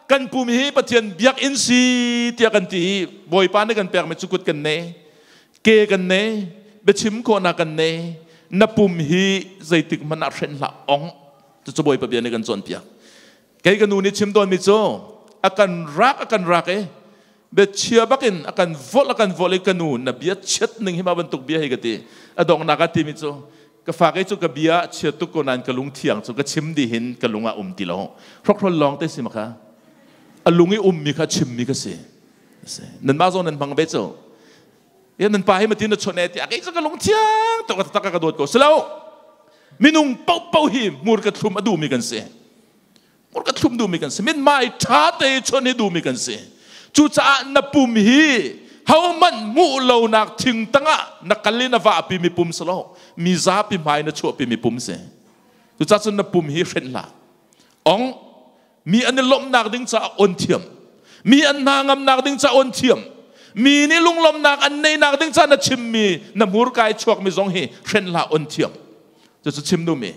kan pum hi Pathian biakinn si tiah kan ti i Bawipa nih kan pekmi cu kut kan nei, ke kan nei, biachim khawhnak kan nei. Na pum hi zeitik hmanh ah hren hlah ong. Cucu Bawipa bia nih kan cawnpiak. Kei ka nu nih chim tawnmi cu a kan rak a kan rak i biachia bakin a kan volh a kan volh i ka nu na bia chiat ning hi ma bantuk bia hi ka ti. A donghnak ah timi cu ka fa kei cu ka bia chia tuk ko nain ka lung thiang cu ka chim dih hin ka lung ah um ti lo. Hrokhrol lawng te si ma kha. A lung i ummi kha chimmi ka si. Nanmah zong nan hmang ve cu. Ya nan pa hi matin na chawnh e ti kei cu ka lung thiang tuk tak ka dawt ko. Silo minung paohpaoh hi hmur ka thlum a duhmi kan si. Hmur ka thlum duhmi kan si. Mithmai ṭha te chawnh hi duhmi kan si. Cucaah na pum hi hohmanh hmuh lonak thing tangah na kal i na vahpi mi pum si lo. Mi zapi hmai na chuahpi mi pum si. Cucaah cun na pum hi hrenh hlah. Ong mi an i lawmhnak ding caah on thiam. Mi an hna ngamnak ding caah on thiam. Mi nih lunglawmhnak an neihnak ding caah na chimmi na hmurka i chuakmi zong hi hrenh hlah on thiam. Cucu chim duhmi.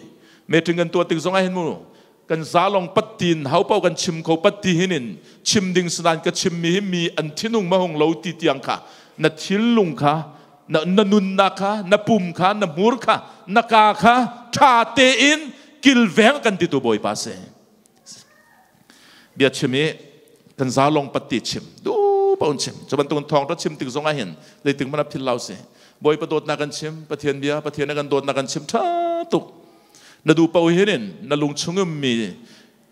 Meeting kan tuah tik zong ah hin mu kan zalong pattin hau pau kan chim kho patti hinin chim ding sanan ka chim mi hi mi an thinung mahung lo ti tiang kha na thillung kha na na nunnak kha na pum kha na hmur kha na ka kha tha tein kilveng kan ti tu Bawipa si bia chim i kan zalong patti chim du paun chim cu bantuk thawng ta chim tik zong ah hin zeitik mana phil lau si Bawipa dawtnak kan chim Pathian bia Pathian kan dawtnak kan chim tha tuk na duh paoh hin na lung chung ummi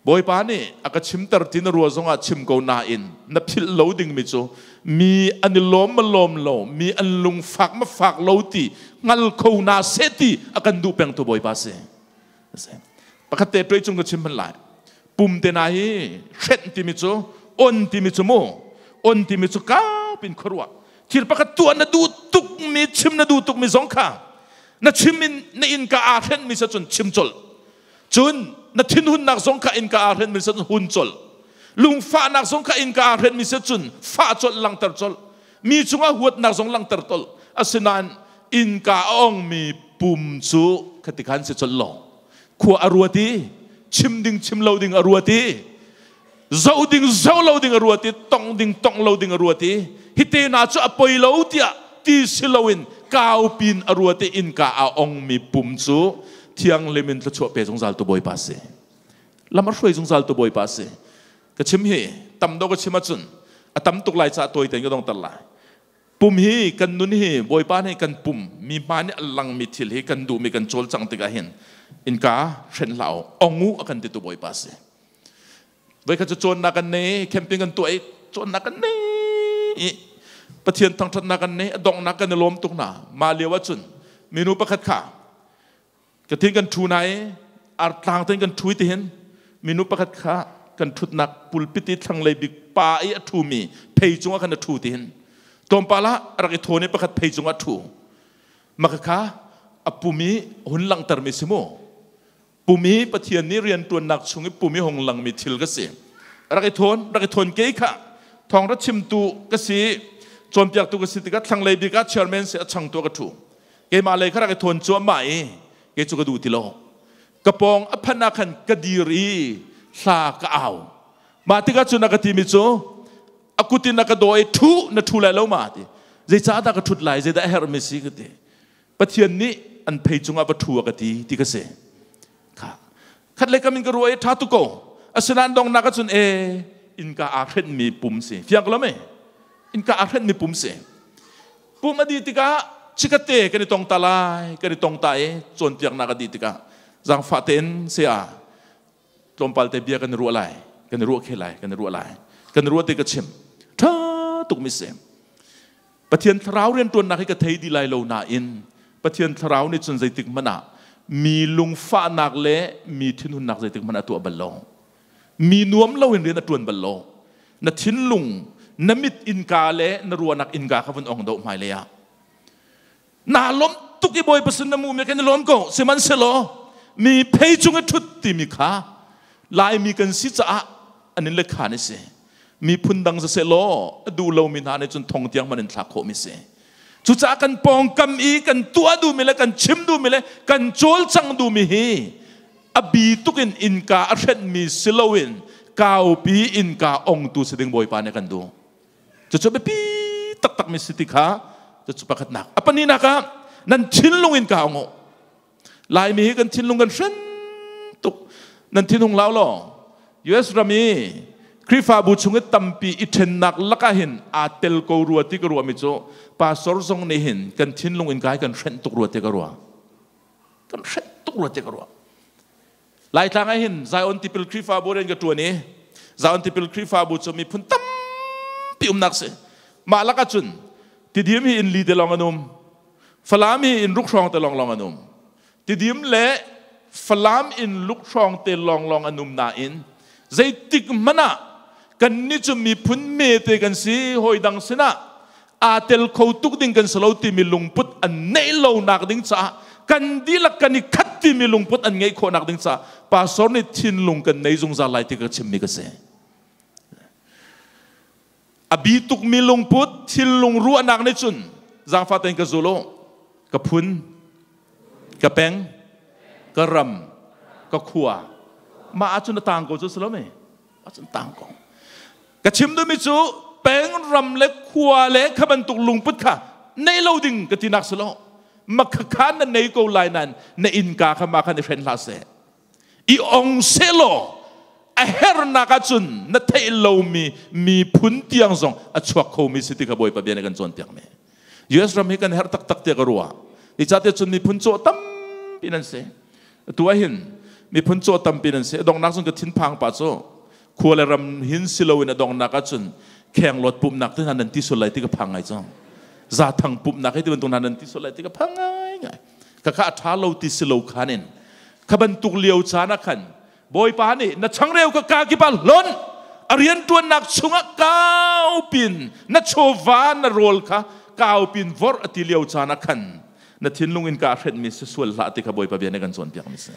Bawipa nih a ka chimter ti na rua zongah chim ko nain na philh lo dingmi cu mi an i lawm ma lawm lo mi an lung fak ma fak lo ti hngal kho na seh ti a kan duh peng tu Bawipa si. Pakhat te tuai cung ka chim hman lai. Pum te na hi hrenh timi cu on timi cu mu on timi cu kau pin khuaruah thil pakhat tuah na duh tuk mi chim na duh tuk mi zong kha na chim in na innka aa hrenh mi sa cun chim colh cun na thinhunnak zong kha innka aa hrenh mi sa cun hun colh lungfahnak zong kha innka aa hrenh mi sa cun fah colh langter colh mi cungah huatnak zong langter tolh asinain innka a ongmi pum cu khati khan si colh lo khua a ruat i chim ding chim lo ding a ruat i zoh ding zoh lo ding a ruat i tong ding tong lo ding a ruat i hi te na cu a poi lo tiah ti si loin kau pin a ruat i innka a ongmi pum cu thianghlim in thluachuah pe zungzal tu Bawipa si. Lam a hruai zungzal tu Bawipa si. Ka chim hi tam do ka chim ahcun a tam tuk lai caah tawi tein ka dongter lai. Pum hi kan nun hi Bawipa nih kan pum mi hma nih a langmi thil hi kan duhmi kan cawlcang tikah hin innka hren hlah u ongu a kan titu Bawipa si. Voikhat cu cawnnak kan nei, camping kan tuah i cawnnak kan nei i Pathian thangṭhatnak kan nei, a donghnak kan i lawm tuk hna. Mah lio ahcun minu pakhat kha ka thin kan ṭhu na i artlang tein kan ṭhu i tihin minu pakhat kha kan ṭhutnak pulpit i thlanglei bik pa i a ṭhumi phei cungah khan a ṭhu tihin tlawmpal ah a rak i thawn i pakhat phei cungah a ṭhu. Maka kha a pum i hun langhtermi si mu. Pum i Pathian nih rianṭuannak chung i pum i hung langmi thil ka si. Rak i thawn, rak i thawn kei kha thawng ra chimtu ka si, cawnpiaktu ka si tikah thlanglei bik ah chairman si a changtu ka ṭhu. Keimah lei kha rak i thawn cuahmah i kei cu ka duh ti lo. Ka pawng a phanh ah khan ka dir i hla ka au. Mah tikah cun a ka timi cu a kut in a ka daw i ṭhu na ṭhu lai lo ma ti. Zeicah dah ka ṭhut lai, zeidah a herhmi si ka ti. Pathian nih an phei cungah va ṭhu a ka ti ti ka si. Kha khat le kam in ka ruah i ṭha tu ko. Asinain donghnak ahcun e innka aa hrenhmi pum si. Fiang ko lo mei? Innka aa hrenhmi pum si. Pum a dih tikah chikate kan i tong ta lai, kan i tong ta i cawnpiaknak a dih tikah zaangfah tein saya tlawmpal te bia kan i ruah lai, kan i ruah khe lai, kan i ruah lai. Kan i ruah te ka chim. Ṭha tuk mi si. Pathian thlarau rianṭuannak hi ka thei dih lai lo nain Pathian thlarau nih cun zeitik hmanh ah mi lungfahnak le mi thinhunnak zeitik hmanh ah tuah bal lo. Mi nuam loin rian a ṭuan bal lo. Na thinlung, na mit innka le na ruahnak innka kha vun ong doh hmailei ah. Naa lawmh tuk i Bawipa sin na hmuhmi kan i lawm ko. Sihmanhsehlaw mi phei cung i ṭhut timi kha Laimi kan si caah an in le khan i si. Miphun dang siseh law a duh lomi hna nih cun thong tiang hmanh in thlak khawhmi si. Cucaah kan pawngkam i kan tuah duhmi le kan chim duhmi le kan cawlcangh duhmi hi a bi tuk in innka a hrenhmi si loin kaupi innka ongtu si ding Bawipa nih kan duh. Cucu biapi taktakmi si ti kha cucu pakhatnak. A pahnihnak ah nan thinlung in ka ong u. Laimi hi kan thinlung kan hren tuk. Nan thinhung lau law US ram i Khrihfabu chung i tampi i ṭhennak lakah hin aa tel ko rua ti ka ruahmi cu pastor zong nih hin kan thinlung in kai kan hrenh tuk rua ti ka ruah. Kan hrenh tuk rua ti ka ruah. Laitlang ah hin Zion Tipil Khrihfabu rian ka ṭuan i Zion Tipil Khrihfabu cu miphun tampi umnak si. Mah lakah cun Tidim hi inn li te lawng an um. Falam hi inn ruk hrawng te lawnglawng an um. Tidim le Falam inn luk hrawng te lawnglawng an um nain zeitik hmanh ah kannih cu miphun mete kan si hawi dang sinah aa tel kho tuk ding kan si lo timi lungput an neih lonak ding caah kan dihlak kan i khat timi lungput an ngeih khawhnak ding caah pastor nih thinlung kan nei zungzal lai ti ka chimmi ka si. A bi tukmi lungput thinlung ruahnak nih cun zaangfah tein ka zul u ka phun ka peng ka ram ka khua mah ahcun a tang ko cu si lo mi ahcun tang ko ka chim duhmi cu peng ram le khua le kha bantuk lungput kha nei lo ding ka ti nak si lo makha na nei ko lai nan na innka kha ma khan i hren hlah seh i ong sehlaw a hernak ahcun na theih lomi miphun tiang zong a chuak khomi si ti kha Bawipa bia nih kan cawnpiak mi US ram hi kan herh taktak tiah ka ruah. Icate cun miphun cawh tampi nan si. Atu ah hin miphun cawh tampi nan si. A donghnak cun ka thinphang pa cu khua le ram hin si loin a donghnak ahcun khenglawt pumhnak te hna nan ti sual lai ti ka phang ngai cang. Zathang pumhnak hi ti bantuk hna nan ti sual lai ti ka phang ngai ngai. Khakha a ṭha lo ti si lo khan in kha bantuk lio caan ah khan Bawipa nih na changreu ka kaa kip ah hlonh a rianṭuannak chungah kaupin na chawva na rawl kha kaupin vorh a ti lio caan ah khan na thinlung in kaa hrenhmi si sual hlah ti kha Bawipa bia nih kan cawnpiak mi si.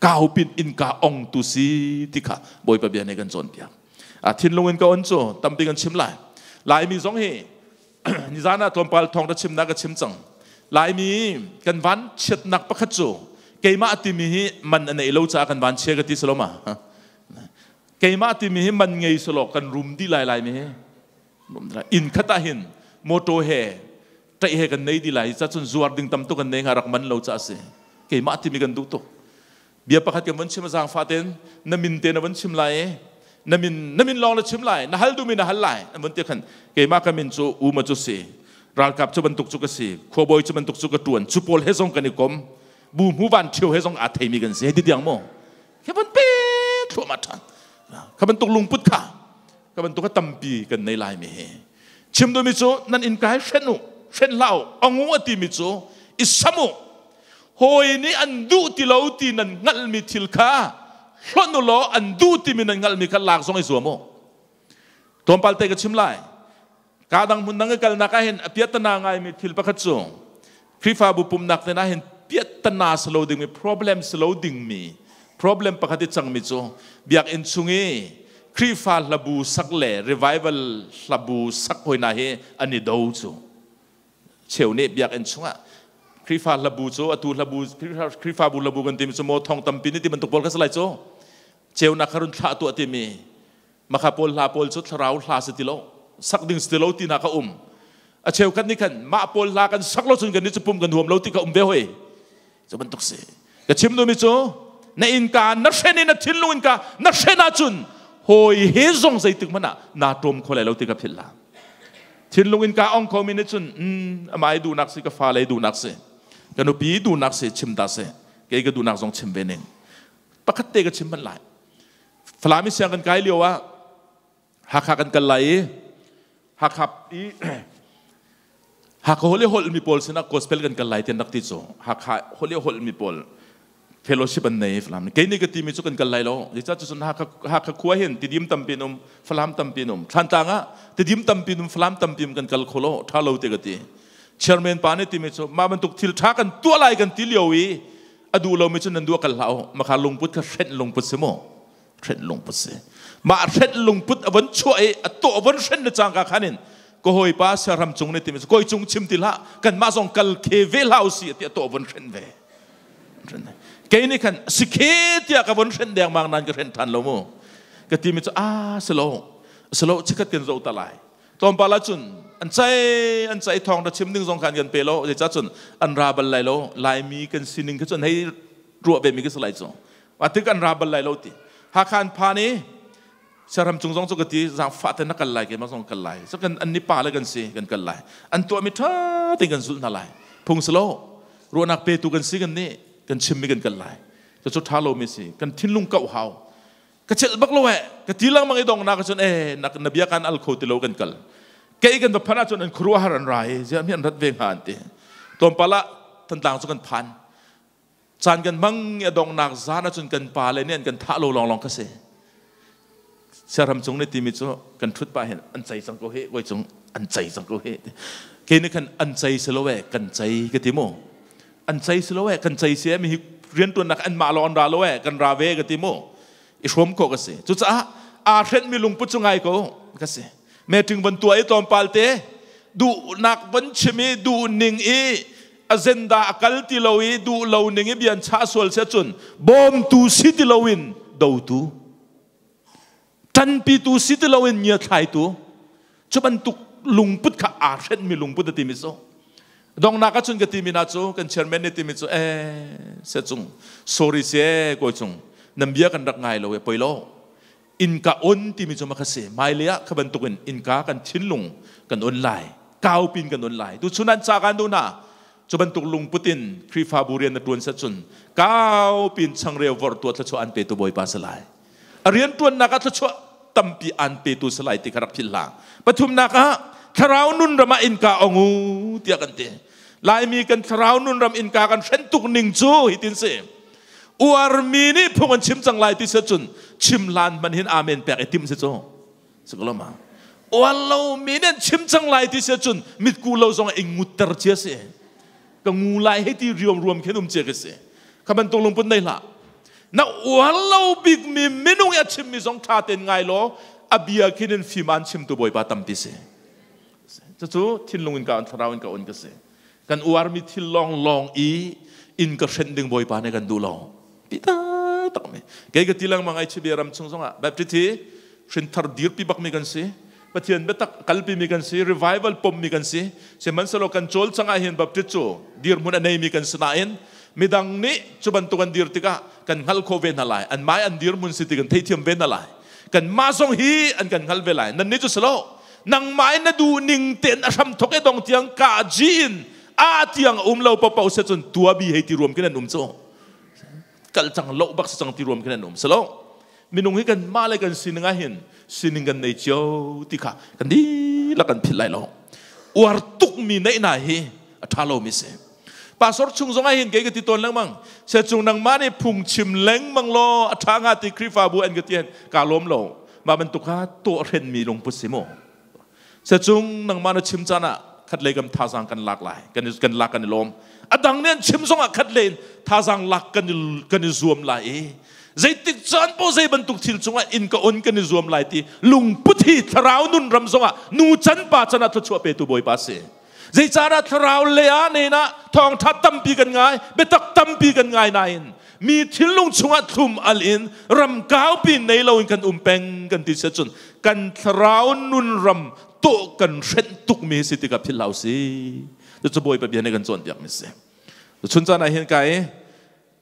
Kaupin innka ong tu si ti kha Bawipa bia nih kan cawnpiak. A thinlung in ka on cu tampi kan chim lai. Laimi zong hi nizan ah tlawmpal thawng ra chimnak ka chim cang. Laimi kan van chiatnak pakhat cu keimah timi hi man a nei lo caah kan van chia ka ti saloma. Keimah timi hi man ngei selaw kan rum di lai lai mi hi. Inn khat ah hin motor he ṭaih he kan nei di lai ca cun zuar ding tam tuk kan nei nga rak man lo ca si. Keimah timi kan duh tuk. Bia pakhat kan von chim zaangfah ten na min te na von chim lai i na min na min lawng na chim lai na hal duhmi na hal lai an von ti khan keimah ka min cu uma cu si ralkap cu bantuk cu ka si khuabawi cu bantuk cu ka tuan cu pawl he zong kan i kom bu hmu van ṭhio he zong aa theimi kan si hei ti tiang maw khi von pe thluahmah ṭhan kha bantuk lungput kha kha bantuk kha tampi kan nei lai mi hi chim duhmi cu nan innka hi hren u hren hlah u angu a timi cu i sam u hawi nih an duh ti lo ti nan hngalhmi thil kha hlonh u law an duh timi nan hngalhmi kha lak zong i zuam u tlawmpal te ka chim lai ka dang hmun dang i kalnak ah hin a piahtana ngaimi thil pakhat cu Khrihfabu pumnak te hin piahtana si lo dingmi problem si lo dingmi problem pakhat i cangmi cu biakinn chung i Khrihfa hlabu sak le revival hlabu sak hoi na hi an i do cu cheu nih biakinn chungah Khrihfa hlabu cu atu hlabu Khrihfabu hlabu kan timi cu maw thong tampi ni ti bantuk pawl kha si lai cu ceunak kha run thlah tuah timi makha pawl hla pawl cu thlarau hla si ti lo sak ding si ti lo ti hna kha um a cheukhat nih khan mah pawl hla kan sak lo cun kan nih cu pum kan huam lo ti kha um ve hoi cu bantuk si ka chim duhmi cu na innka na hren in na thinlung innka na hren ahcun hawi he zong zeitik hmanh ah naa ṭawm kho lai lo ti ka philh la thinlung innka ong khomi nih cun amai duhnak si ka fale duhnak si ka nupi duhnak si chim ta si kei ka duhnak zong chim ve ning pakhat te ka chim hmanh lai Falam i siang kan kai lio ah Hakha kan kal lai i Hakha i Hakha holh i holhmi pawl sinah gospel kan kal lai ti an rak ti cu Hakha holh i holhmi pawl fellowship an nei Falam kei nih ka timi cu kan kal lai lo zeicah cucun Hakha Hakha khua hin Tidim tampi an um Falam tampi an um Thlantlang ah Tidim tampi an um Falam tampi um kan kal kho lo tha lo te ka ti chairman pa nih timi cu mah bantuk thil tha kan tuah lai kan ti lio i a duh lomi cu nan duh kal hlah u makha lungput kha hrenh lungput si mu hrenh lungput si mah hrenh lungput a von chuah i a tawh a von hren le cangka khan in Ka hawipa siaram cung ne timi koi cung chim ti hlah, kanmah zong kal khe ve hlah usih tiah tuah von hren ve. Kei nih khan si khe tiah ka von hren dengmang nan ka hren than lo mu. Ka timi cu a silo silo chikat kan zo ta lai. Tlawmpal ahcun an cai an cai thawng ra chim ding zong khan kan pe lo, zeicah cun an ra bal lai lo. Laimi kan sining kha cun hei ruah ve mi ka si lai cu. Ati kan ra bal lai lo ti. Hakha an phan i Saram cung zong cu ka ti zaangfah te na kal lai keimah zong kal lai. So kan an ni pa le kan si kan kal lai. An tuah mi ṭha tein kan zulh hna lai. Phung si lo. Ruahnak petu kan si kan nih kan chim mi kan kal lai. Cucu ṭha lo mi si. Kan thinlung kauh hau. Ka celh bak lo eh. Ka ti lengmang i dong na ka cun eh na, na bia kan al kho ti lo kan kal. Kei kan va phan ahcun an khuaruahhar an ra i ziah mi an rat ve hnga an ti. Tlawmpal ah Thantlang cu kan phan. Caan kan hmang i a donghnak zan ahcun kan pale nih an kan thah lo lawnglawng kha si. Siaram cung nih timi cu kan ṭhut pah hin an cei cang ko hi, koi cung an cei cang ko hi. Kei nih khan an cei si lo eh, kan cei ka ti mu. An cei si lo eh, kan cei si eh, mi hi rianṭuannak an mah lawng an ra lo eh, kan ra ve ka ti mu. I hrawm khawh ka si. Cucaah aa hrenhmi lungput cu ngai ko ka si. Meeting van tuah i tlawmpal te duhnak van chim i duhning i agenda a kal ti lo i duh lo ning i bian chah sual si ahcun bawmtu si ti loin dotu, ṭanpitu si ti loin ngiathlaitu, cu bantuk lungput kha aa hrenhmi lungput a timi cu dongnak ahcun ka timi na cu kan chairman nih timi cu eh se cung sorry se kawi cung nan bia kan rak ngai lo e poi lo innka on timi cu ma kha si hmailei ah kha bantukin innka kan thinlung kan on lai, kaupin kan on lai. Tu chun an ca kan duh hna cu bantuk lungput in Khrihfabu rian na tuan set cun kaupin changreu vorh tuah thluachuah an petu Bawipa si lai, a rian tuannak ah thluachuah tampi an petu si lai ti kha rak philh hlah. Pathumnak ah thlarau nun ram ah innka ong u tiah kan ti. Laimi kan thlarau nun ram innka kan hren tuk ning cu hitin si. Uarmi nih phung an chim cang lai ti si cun chim hlan hman hin amen pek i tim si cu sikoloma. Uar lomi nih an chim cang lai ti si cun mitku lo zong i ngutter cia si, ka ngu lai hei ti riam ruam khin um cia ka si. Kha bantuk lungput nei hlah. Na uar lo bik mi minung i a chimmi zong ṭha tein ngai law a bia khin in fim an chimtu Bawipa tampi si. Cucu thinlung in ka on, thlarau in ka on ka si. Kan uarmi thil lawnglawng i inn ka hrenh ding Bawipa nih kan duh lo ti tak mi. Kei ka ti lengmang ai Chibia ram chung zongah Baptist hi hrinthar dirpi bak mi kan si, Pathian biatak kalpi mi kan si, revival pom mi kan si. Sihmanhsehlaw kan cawl cang ah hin Baptist cu dirhmun a nei mi kan si nain midang nih cu bantuk an dir tikah kan hngal kho ve hna lai, an mai an dirhmun si ti kan theithiam ve hna lai, kan mah zong hi an kan hngal ve lai. Nan nih cu si lo, nangmah in na duh ning tein a hram thok e dong tiang ka ji in a tiang um lo papo se cun tua bi hei ti ruam kin an um cu kal cang lo bak se cang ti ruam kin an um se lo. Minung hi kan mah le kan sining ah hin sining kan nei cio ti kha kan dihlak kan philh lai lo. Uar tuk mi neih na hi a tha lo mi si. Pastor chung zong ah hin kei ka ti tawn lengmang se cung nangmah nih phungchim lengmang law a tha nga ti Khrihfabu an ka ti ka lawm lo. Mah bantuk kha tuah hrenmi lungput si mu. Se cung nangmah na chim caan ah khat lei kam thazaang kan lak lai, kan kan lak kan i lawm. A dang nih an chim zong ah khat lei in thazaang lak kan i kan i zuam lai i zeitik caan po zei bantuk thil cungah in ka on kan i zuam lai ti lungput hi thlarau nun ram zongah nu can pa can ah thluachuah petu Bawipa si. Zeicahdah thlarau le ah nen ah thawngṭha tampi kan ngai, biatak tampi kan ngai nain mi thinlung chungah thlum al in ram kaupi nei loin kan um peng kan ti si cun kan thlarau nun ram tawh kan hrenh tukmi si tikah philh hlah usih. Cucu Bawipa bia nih kan cawnpiak mi si. Chun caan ah hin kai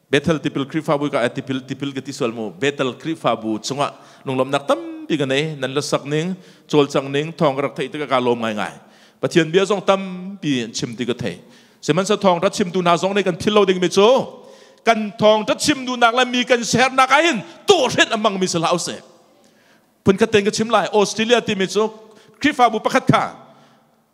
Bethel tipil Khrihfabu ka tipil tipil ka ti sual mu. Bethel Khrihfabu chungah lunglawmhnak tampi ka nei. Nan la sak ning, cawlcang ning, thawng ka rak theih tikah ka lawm ngaingai. Pathian bia zong tampi an chim ti ka thei. Sihmanhsehlaw thawng rat chimtu hna zong nih kan philh lo dingmi cu kan thawng rat chim duhnak le mi kan sernak ah hin tawhrenh a hmangmi si hlah usih. Phunkhat tein ka chim lai. Australia timi cu Khrihfabu pakhat kha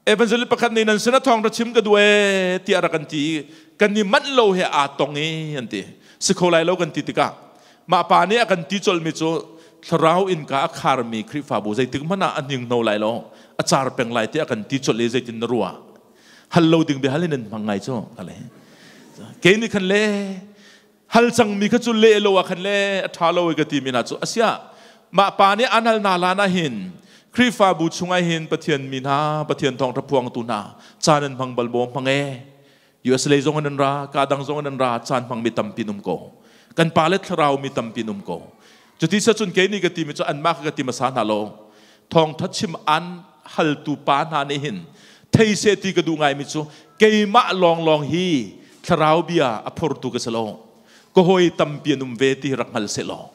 Evangelist pakhat nih nan sinah thawng ra chim ka duh ee tiah rak kan ti i kan i manh lo he aa tong i an ti. Si kho lai lo kan ti tikah mah pa nih a kan ti colmi cu thlarau innka a kharmi Khrihfabu zeitik hmanh ah a hninghno lai lo, a car peng lai tiah a kan ti colh i zeitin na ruah? Hal lo ding bia hal in nan hmang ngai cu ka le. Kei nih khan le hal cangmi kha cu leh lo ah khan le a ṭha lo i ka timi hna cu asiah mah pa nih an hal na lan ah hin. Khrihfabu chungah hin Pathian mi hna, Pathian thawngṭha phuangtu hna, caan an hmang bal maw? Hmang e. US lei zong in an ra, ka dang zong in an ra, caan hmang mi tampi um ko. Kan pa le thlarau mi tampi um ko. Cuti sa cun kei nih ka ti mi cu anmah ka ti hmasa hna lo. Thawngṭha chim an haltu pa hna nih hin thei seh ti ka duh ngai mi cu keimah lawnglawng hi thlarau bia a phortu ka si lo. Ka hawi tampi an um ve ti rak hngal seh law.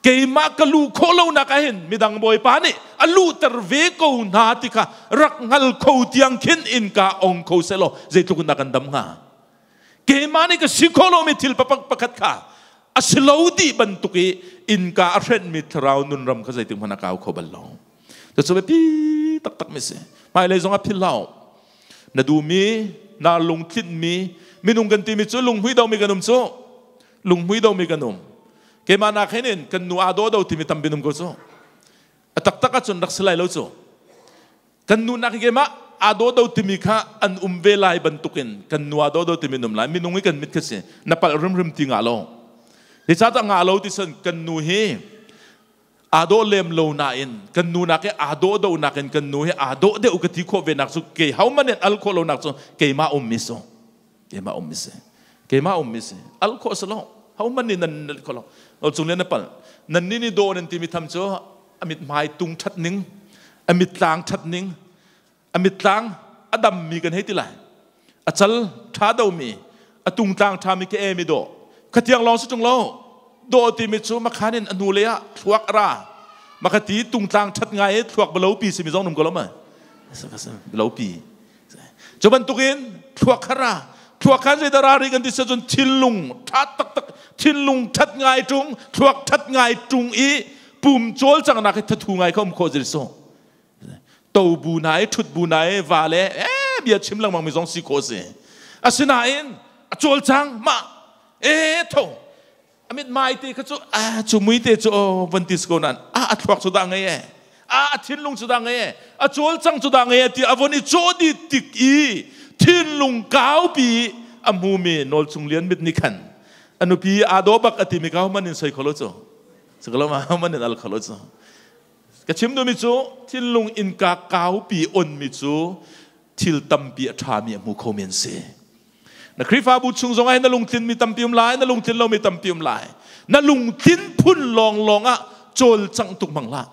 Keimah ka luh khawh lonak ah hin midang Bawipa nih a luhter ve ko hna ti kha rak hngal kho tiang khin innka ong kho selaw zeitluk in dah kan dam hnga. Keimah nih ka si khawh lomi thil pakhat kha a si lo dih bantuk i innka a hrenhmi thlarau nun ram kha zeitik hmanh a kau kho bal lo. Cucu biapi taktak mi si. Hmailei zong ah philh hlah. Na duhmi, na lungtlinhmi, minung kan timi cu lunghmui domi kan um cu. Lunghmui domi kan um. Keimah nak hin in kan nu aa daw do timi tampi um ko cu. A taktak ahcun rak si lai lo cu. Kan nu nak keimah aa daw do timi kha an um ve lai bantukin kan nu aa daw do timi um lai. Minung i kan mit kha si. Na palh rimrim ti ngah lo. Hi ca ngah lo ti san kan nu hi aa dawh lem lo nain kan nu nak hi aa dawh do nakin kan nu hi aa dawh deuh ka ti khawh ve nak cu kei ho man in al khawh lo nak cu keimah um mi so. Keimah um mi si. Keimah um mi si. Al khawh si lo. Ho man nih nan al khawh lo. Ol cung le na pal. Nan ni ni daw nan timi tham cu a mit hmai tung that ning, a mit tlang that ning, a mit tlang a dam mi kan hei ti lai. A cal tha do mi, a tung tlang tha mi ke e mi do. Khatiang lawng si tung lo. Do ti mi cu makhan in a hnu le ah thluak ra. Makati tung tlang that ngai e thluak balo pi si mi zong num ko lo ma. Balo pi. Cu bantukin thluak kha ra thluak khan zeidah ra ri kan ti cun thinlung ṭha taktak thinlung ṭhat ngai ṭung thluak ṭhat ngai ṭung i pum cawlcanghnak hi thathu ngai kha um khawh zil so to bu na i ṭhut bu na i va le e bia chim lengmang mi zong si khawh si asinain a cawlcang ma e tho a mithmai te kha cu a cu mui te cu aw van ti ko nan a a thluak cu dah ngei e a a thinlung cu dah ngei e a cawlcang cu dah ngei e ti a von i caw di tik i thinlung kaupi a hmumi nawl cung lian mit nih khan a nupi aa daw bak a timi ka man in soi kholo cu sakalo ma man in al kholo cu ka chim duhmi cu thinlung innka kaupi on mi cu thil tampi a ṭhami a hmu kho mi an si. Na Khrihfabu chung zong ah na lungtlin mi tampi um lai, na lungtlin lomi tampi um lai. Na lungtlin phun lawnglawng ah cawlcangh tuk hmang hlah.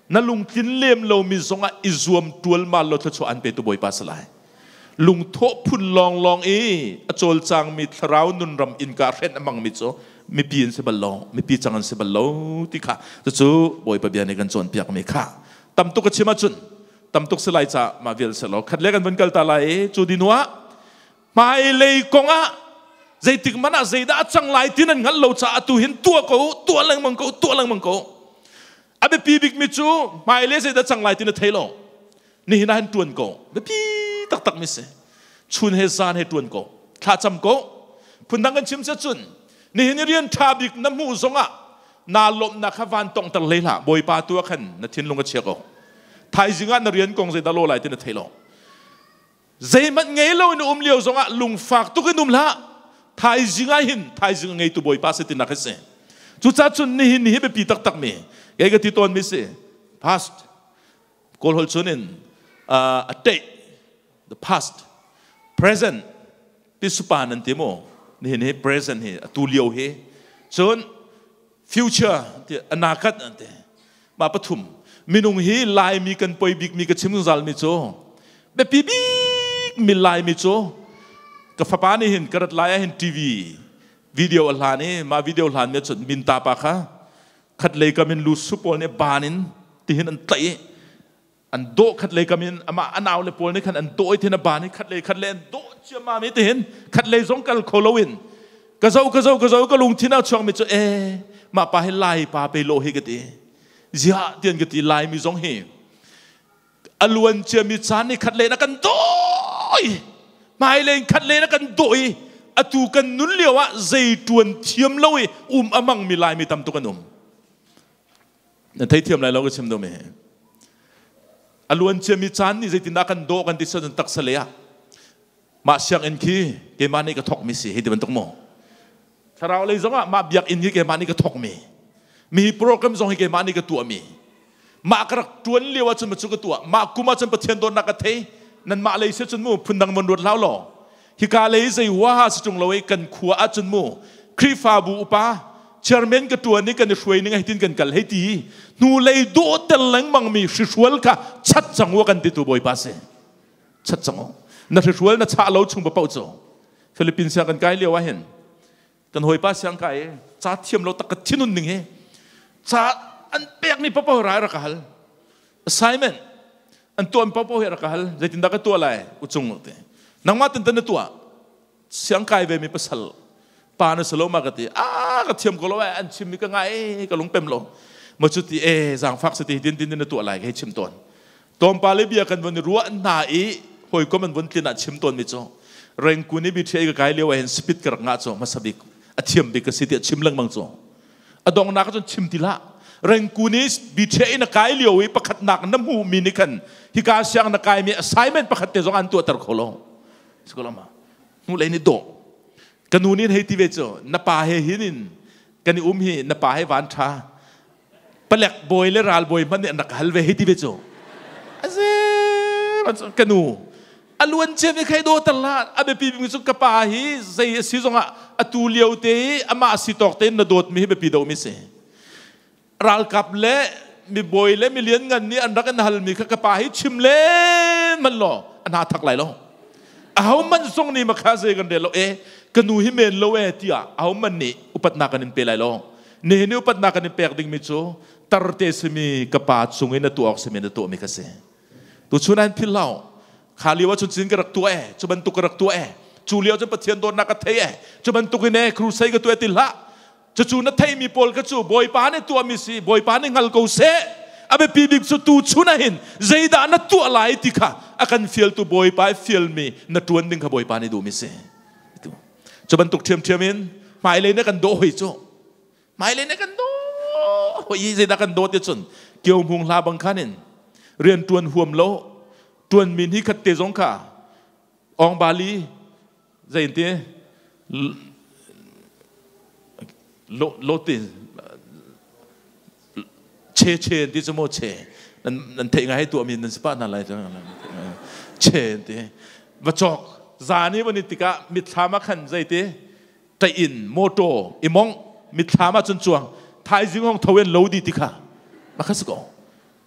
Na lungtlin lem lomi zong ah i zuam ṭualmal law thluachuah an petu Bawipa si lai. Lungthawh phun lawnglawng i a cawlcangmi thlarau nunram innka hrenh a hmangmi cu mipi an si bal lo, mipi cang an si bal lo ti kha cucu Bawipa bia nih kan cawnpiakmi kha tam tuk a chim ahcun tam tuk si lai ca mah vial se law khat le kan vun kal ta lai i cu dinu ah hmailei kong ah zeitik man ah zeidah a cang lai ti nan hngalh lo caah atu hin tuah ko tuah lengmang ko tuah lengmang ko. A biapi bik mi cu hmailei zeidah cang lai ti na thei lo, nihin ah hin tuan ko. Biapi taktak mi si. Chun he zan he tuan ko, thla cam ko. Phundang kan chim cun nihin i rian tha bik na hmuh zongah naa lawmhnak kha van tongter hlei hlah. Bawipa tu ah khan na thinlung a chia ko. Thaizing ah na rian kong zeidah law lai ti na thei lo. Zeihmanh ngei lo in um lio zongah lungfak tuk in um hlah. Thaizing ah hin thaizing a ngeitu Bawipa si tinak hi si. Cucaah cun nihin ni hi biapi taktak mi kei ka ti tawn mi si. Past Kawl holh chun in a teih, the past, present pisupa nan ti mu. Nihin hi present hi atu lio hi, cun future ti anakat an ti. Ma pathum minung hi Laimi kan poi bik mi ka chim zungzal mi cu biapi bik mi Laimi cu ka fapa nih hin ka rat lai ah hin TV video a hlan i mah video hlan mi cun minta pa kha khat lei kam in lu su pawl nih ban in tihin an tlaih i an dawh, khat lei kam in amah a nau le pawl nih khan an dawh i thin a ban i khat lei khat lei an dawh ciammam i tihin khat lei zong kal kho loin ka zo ka zo ka zo. Ka lungthin ah chuak mi cu e mah pa hi Lai pa pe lo hi ka ti ziah tian ka ti. Lai mi zong hi a luan ciami caan ni khat lei na kan doi, hmai lei khat lei na kan doi. Atu kan nun lio ah zei tuan thiam lo i um amang mi Lai mi tam tuk an um. Na thei thiam lai lo ka chim do me. A luan ciami caan nih zeitindah kan dawh kan ti cun taksa lei ah mah sianginn khi keimah nih ka thawk mi si hei ti bantuk maw, thlarau lei zong ah mah biakinn hi keimah nih ka thawk mi, mi hi program zong hi keimah nih ka tuah mi. Mah ka rak ṭuan lio ahcun ma cu ka tuah. Mah kum ahcun Pathian dawtnak ka thei. Nanmah lei si cun mu phundang von ruat hlau law. Hika lei zei huaha si ṭung lo i kan khua ahcun mu Khrihfabu upa chairman ka ṭuan i kan i hruai ning hitin kan kal hei ti hnu lei dawh tel lengmang mi hrihrual kha chat cang u kan ti tu Bawipa si. Chat cang u. Na hrihrual na chah lo chung paoh cu Philippines kan kai lio ah hin kan hawipa siang kai ca thiam lo tak ka thinun ning hi ca an pek mi papo rai rak hal assignment an tuah mi papo hi rak hal zeitindah ka tuah lai uchung te nangmah tin tan na tuah siang kai ve mi pasal pa na salo ma ka ti a ka thiam ko lo ai an chim mi ka ngai ka lung pem lo ma chu ti e zangfak se ti din din na tuah lai hei chim ton Tlawmpal i bia kan von i ruah hna i hawikom an von tlin ah chim tawnmi cu Rengkun i BTA ka kai lio ah hin speed ka rak ngah cu hmasa bik a thiam bik ka si tiah chim lengmang cu a donghnak ah cun chim ti hlah. Rengkun i BTA na kai lio i pakhatnak na hmuhmi nih khan hika siang na kaimi assignment pakhat te zong an tuahter kho lo. Sikolama hnulei nih dawh ka nu nih hei ti ve cu na pa he hin in kan i um hi na pa he van ṭha palek bawi le ral bawi hmanh nih an rak hal ve hei ti ve cu ase ka nu a luan cia mi khai do tar la a biapi mi cu ka pa hi zei a si zongah atu lio te i amah si tawk tein na dawt mi hi biapi do mi si ralkap le mi bawi le mi lian ngan nih an rak in hal mi kha ka pa hi chim le man law a hna thak lai lo aho man zong nih makha zei kan rel lo e ka nu hi men lo e tiah aho man nih upatnak kan in pe lai lo. Nihin i upatnak kan in pek dingmi cu tarte simi ka pa cung in na tuah awk simi na tuahmi ka si. Tuchun an phil lo. Kha lio ahcun cin ka rak tuah e, cu bantuk ka rak tuah e. Cu lio cun Pathian dawtnak ka thei e, cu bantuk in e crusade ka tuah ti hlah. Cucu na theimi pawl ka cu Bawipa nih tuahmi si, Bawipa nih hngal ko seh. A biapi bik cu tu chun ah hin zeidah na tuah lai ti kha a kan fialtu Bawipa i fialmi na ṭuan ding kha Bawipa nih duhmi si. Cu bantuk ṭhiamṭhiam in hmailei na kan dawh hoi cu. Hmailei na kan dawh hoi i zeidah kan dawt ti cun kio hmung hla bang khan in rian ṭuan huam lo ṭuan min hi khat te zong kha ong bali zei ti lo lo ti che che ti cu mo che nan nan theih ngai tuah mi nan si pa hna lai che ti va cawk zan i van i tikah mitthlam ah khan zei ti ṭaih motor i mong mitthlam ah cun cuang thaizing hong tho in lo di ti kha ma kha si ko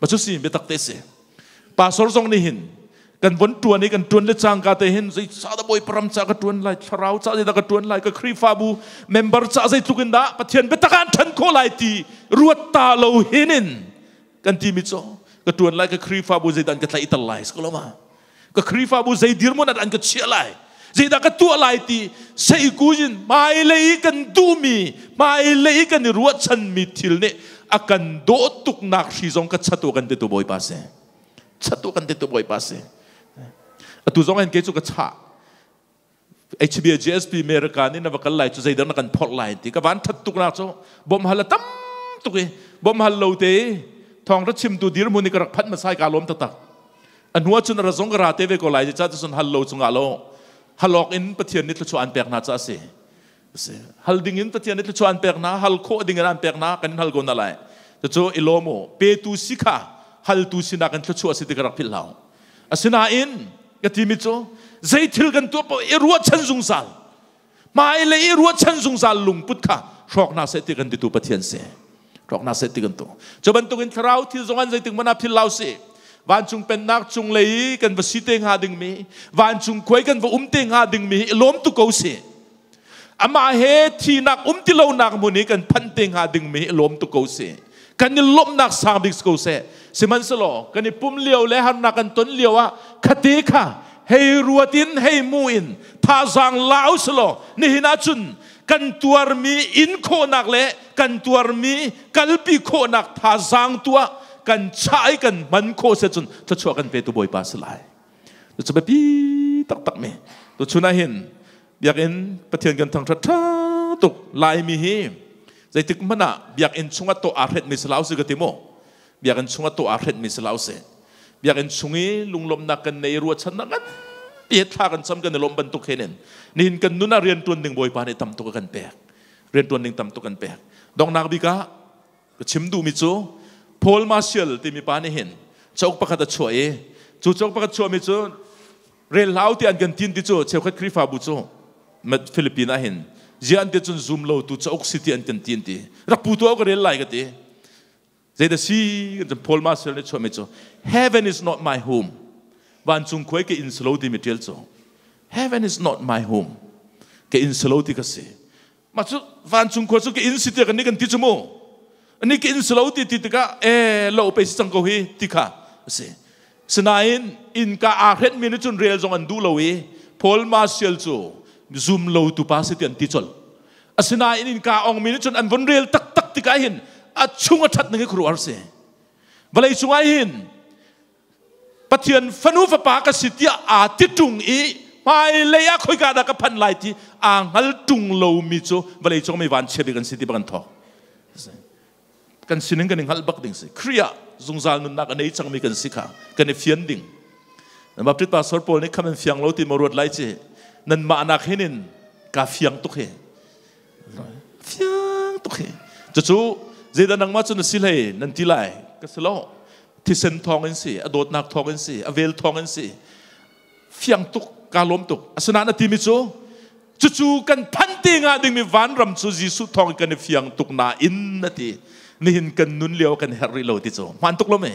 ma cu si biatak te si pastor zong nih hin kan von ṭuan i kan ṭuan le cangka te hin zei ca dah Bawipa ram ca ka ṭuan lai, thlarau ca zeidah ka ṭuan lai, ka Khrihfabu member ca zeitluk in dah Pathian biatak ah an ṭhan khawh lai ti ruat ta lo hin in kan timi cu ka ṭuan lai, ka Khrihfabu zeidah an ka tlaihter lai si ko lo ma? Ka Khrihfabu zei dirhmun ah an ka chiah lai, zeidah ka tuah lai ti seikuzin hmailei kan duhmi, hmailei kan i ruahchanmi thil nih a kan dawh tuknak hri zong ka chatu kan ti tu Bawipa si. Chatu kan ti tu Bawipa si. Atu zong hin kei cu ka chah. HBA GSP America nih na va kal lai cu zeidah na kan phorh lai ti ka van that tuk nak cu bom hal a tam tuk i bom hal lo te thawng ra chimtu dirhmun i ka rak phanh masai ka lawm taktak. A hnu ahcun ra zong ka ra te ve ko lai ca cun hal lo cungah lo halawk in Pathian nih thluachuah an pek hna ca a si. Hal ding in Pathian nih thluachuah an pek hna, hal khawh ding in an pek hna, kan in hal ko na lai. Cucu i lawm u. Petu si kha haltu sinak in thluachuah si ti ka rak philh hlau. Asinain ka timi cu zei thil kan tuah paoh i ruahchan zungzal. Hmailei i ruahchan zungzal lungput kha hrawk hna seh ti kan titu Pathian si. Hrawk hna seh ti kan tu. Cu bantukin thlarau thil zong an zeitik hmanh ah philh hlau si. Vancung pennak cunglei i kan va si te hnga dingmi, vancung khuai kan va um te hnga dingmi i lawm tu ko si. Amah he thinak um ti lonak hmun i kan phanh te hnga dingmi i lawm tuk ko si. Kan i lawmhnak sang bik si ko seh. Sihmanhsehlaw kan i pum lio le harnak kan ton lio ah khate kha hei ruat in hei mu in thazaang la usalaw nihin ahcun kan tuarmi in khawhnak le kan tuarmi kalpi khawhnak thazaang tuah kan chah i kan hman khawh se cun thluachuah kan petu Bawipa si lai. Cu biapi taktak mi. Tuchun ah hin Biakinn Pathian kan thangṭhat ṭha tuk. Laimi hi zeitik hmanh ah biakinn chungah tawh aa hretmi si hlah usih ka ti mu. Biakinn chungah tawh aa hretmi si hlah usih. Biakinn chung i lunglawmhnak kan nei, ruahchannak nganpi he thla kan cam kan i lawmh bantuk hin in nihin kan nun ah rianṭuan ding Bawipa nih tam tuk a kan pek. Rianṭuan ding tam tuk kan pek. Donghnak bik ah ka chim duhmi cu Paul Marshall timi pa nih hin cauk pakhat a chuah i cu cauk pakhat chuahmi cu rel hlau ti an kan tin ti cu cheukhat Khrihfabu cu Philippine ah hin zia an ti cun zum lo tu cauk si ti an kan tin ti rak pu tu ka rel lai ka ti. Zeidah si kan Paul Marshall nih chuahmi cu "Heaven is not my home", vancung khuai ka inn silo timi tial cu. "Heaven is not my home", ka inn silo ti ka si. Mah cu vancung khua cu ka inn si tiah kan nih kan ti cu mu. Ani ka inn silo ti ti tikah e lo pe si cang ko hi ti kha a si. Sinain innka aa hrenhmi nih cun rel zong an duh lo i Paul Marshall cu zum lo tu pa si ti an ti colh. Asinain innka ongmi nih cun an vun rel taktak tikah hin a chung a ṭhat ning hi khuaruahhar si. Vawlei cungah hin Pathian fanu fapa ka si tiah aa ti ṭung i hmailei ah khoika dah ka phanh lai ti aa hngal ṭung lomi cu vawlei cung mi vanchia bik an si ti bak an thawk. Kan sining kan i hngalh bak ding si. Khrih ah zungzal nunnak a nei cangmi kan si kha kan i fian ding. Baptist pastor pawl nih kham an fiang lo ti maw ruat lai ci. Nanmah nak hin in ka fiang tuk hi. Fiang tuk hi. Cucu zeidah nangmah cu na si hlei nan ti lai ka si lo. Thisen thawng in si, a dawtnak thawng in si, a vel thawng in si. Fiang tuk, ka lawm tuk. Asinain a timi cu cucu kan phan te nga dingmi vanram cu Jesuh thawng in kan i fiang tuk nain a ti. Nihin kan nun lio kan herh rih lo ti cu. Hmaan tuk lo me.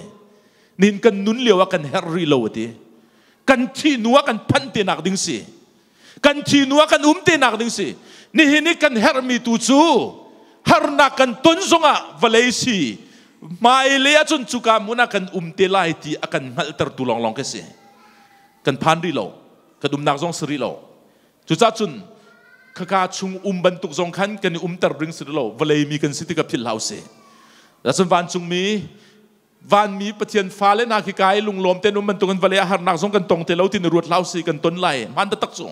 Nihin kan nun lio ah kan herh rih lo a ti. Kan thih hnu ah kan phanh te nak ding si. Kan thi hnu ah kan um te nak ding si. Nihin i kan herhmi tu cu harnak kan ton zongah vawlei si hmailei ahcun cuka hmun ah kan um te lai ti a kan hngalhter tu lawnglawng khi si. Kan phan rih lo, kan umnak zong si rih lo. Cucaah cun khaka chung um bantuk zong khan kan i umter ring si lo. Vawlei mi kan si ti ka philh hau si. Cun vancungmi vanmi Pathian fale hna khi kai lunglawm ten um bantukin vale a harnak zong kan tong te lo ti na ruat hlau si. Kan ton lai hman taktak cu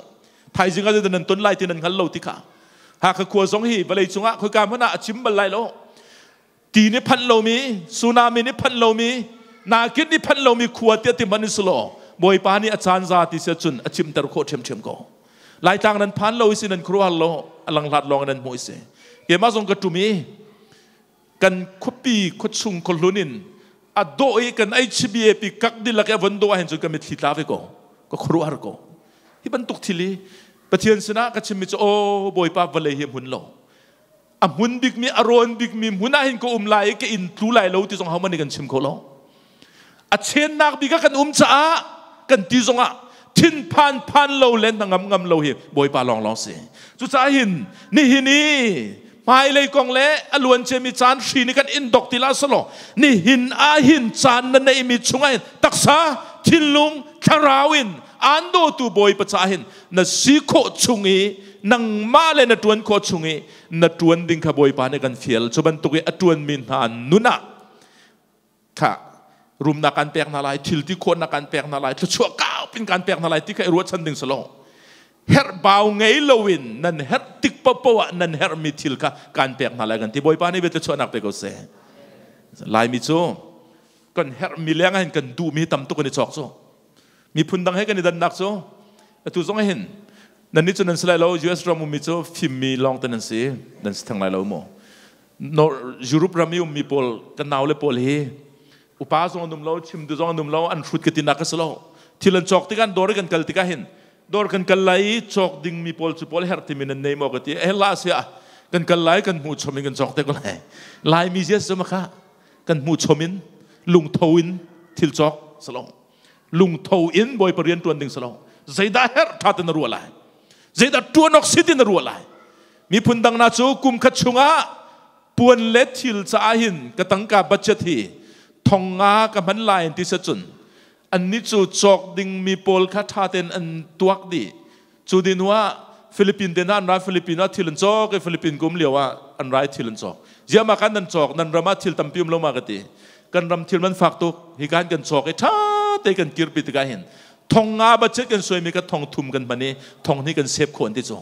thaizing ah nan ton lai ti nan hngal lo ti kha. Hakha khua zong hi vawlei cungah khoika hmanh ah a chim bal lai lo, ti nih phanh lomi, tsunami nih phanh lomi, nakit nih phanh lomi khua tiah ti hmanh in silo Bawipa nih a caan za ti sia cun a chimter khawh ṭhiamṭhiam ko. Laitlang nan phan lo isi nan khuaruahhar lo, a langhlat lawng nan hmuh isi. Keimah zong ka ṭum i kan khuapi khuachung khuahlun in a dawh i kan HBA pi kak dilak i a von dawh ahhin cun ka mitthli tla ve ko, ka khuaruahhar ko. Hi bantuk thil hi Pathian sinah ka chimmi cu, "Aw Bawipa, vawlei hi hmun lo, a hmun bikmi, a rawn bikmi hmun ah hin ka um lai i ka inn tlu lai lo ti zong hohmanh nih kan chim kho lo. A chennak bik ah kan um caah kan ti zongah thinphan phan lo le hnangam ngam lo hi Bawipa lawnglawng si. Cucaah hin nihin i hmailei kong le a luan ciami caan hri nih kan in dok ti la selaw, nihin ah hin caan na neihmi chungah hin taksa, thinlung, thlarau in aan dawtu Bawipa caah hin na si khawh chung i nangmah le na ṭuan khawh chung i na ṭuan ding kha Bawipa nih kan fial. Cu bantuk i a ṭuanmi hna nun ah kha rumnak kan pek hna lai, thil ti khawhnak kan pek hna lai, thluachuah kau pin kan pek hna lai ti kha i ruahchan ding si lo. Herh bau ngei loin nan herh tik paohpaoh ah nan herhmi thil kha kan pek hna lai kan ti. Bawipa nih thluachuahnak pe ko seh. Laimi cu kan herhmi leng ah hin kan duhmi tam tuk kan i cawk cu. Miphun dang he kan i dannak cu atu zong hin nan nih cu nan si lai lo. US ram ummi cu fimmi lawng te nan si, nan si theng lai lo mu. Europe ram i ummi pawl kan naule pawl hi upa zong an um lo, chim tu zong an um lo. An hrut ka tinak ka si lo. Thil an cawk tikah, dawr kan kal tikah hin, dawr kan kal lai i cawk dingmi pawl cu pawl herh timi nan nei maw ka ti. Eh la sia kan kal lai, kan hmuh chom in kan cawk te ko lai. Laimi zia cu kha kan hmuh chom in lungtho in thil cawk salo, lungtho in Bawipa rian tuan ding salo. Zeidah herh tha te na ruah lai, zeidah tuan awk si ti na ruah lai. Miphun dang na cu kum khat chungah puan le thil caah hin ka tangka budget hi 5000 ka hman lai ti sa cun annih cu cawk dingmi pawl kha ṭha tein an tuak dih. Cu din ah Philippine te hna an rai, Philippine ah thil an cawk i Philippine kum lio ah an rai thil an cawk. Ziah kan nan cawk, nan ram ah thil tampi um lo ma ka ti. Kan ram thil man fak tuk, hi kan kan cawk i ṭha te kan kirpi tikah hin 5000 budget kan suaimi ka 3000 kan hman i 2000 kan save khawh an ti cu.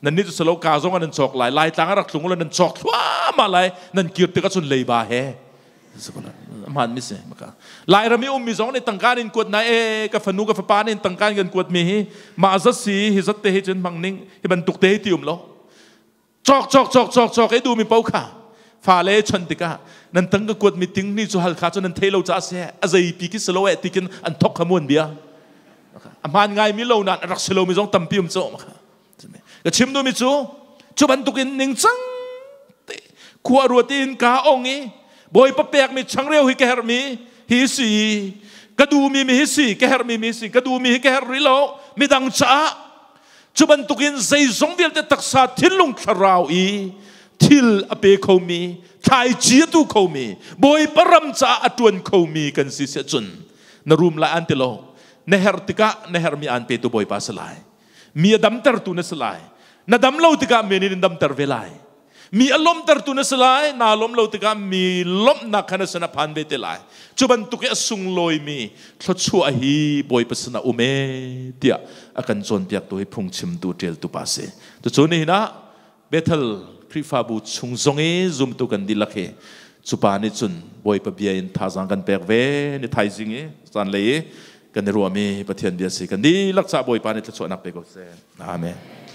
Nan nih cu salo ka zong an cawk lai, Laitlang a rak tlung nan cawk thluahmah lai, nan kir tikah cun leiba he hmaan mi si. Lairam i ummi zong nih tangka in kuat na e ka fanu ka fapa nih tangka in kan kuat mi hi mah zat si, hi zat te hi cun hmang ning, hi bantuk te hi ti um lo. Cawk cawk cawk cawk cawk e duhmi paoh kha. Fale chon tikah nan tang ka kuat mi ting ni cu Halkha cu nan thei lo ca se a zei pi ki silo eh tikin an thok kha muan bia. A hmaan ngai mi lo nan rak silo mi zong tampi um cho. Ka chim du mi cu cu bantukin ningcang te khua ruat in ka ong i Bawipa pek mi changreu hi ka herh mi hi si, ka duh mi mi hi si, ka herh mi mi si, ka duh mi hi ka herh rih lo, midang caah. Cu bantukin zeizong vialte, taksa, thinlung, thlarau i thil a pe khomi, thlaici a tu khomi, Bawipa ram caah a ṭuan khomi kan si siah cun na rum lai an ti lo. Na herh tikah na herhmi aan petu Bawipa si lai. Mi a damtertu na si lai. Na dam lo tikah mi nih in damter ve lai. Mi a lawmtertu na si lai. Naa lawm lo tikah mi lawmhnak kha na sin a phan ve te lai. Cu bantuk i a sunglawimi thluachuah hi Bawipa sinah um e tiah a kan cawnpiaktu hi phungchimtu ṭialtu pa si. Cucu nihin ah Bethel Khrihfabu chung zong i zumtu kan dihlak hi cu pa nih cun Bawipa bia in thazaang kan pek ve. Ni thaizing i zanlei i kan i ruahmi Pathian bia si. Kan dihlak caah Bawipa nih thluachuahnak pe ko seh. Amen.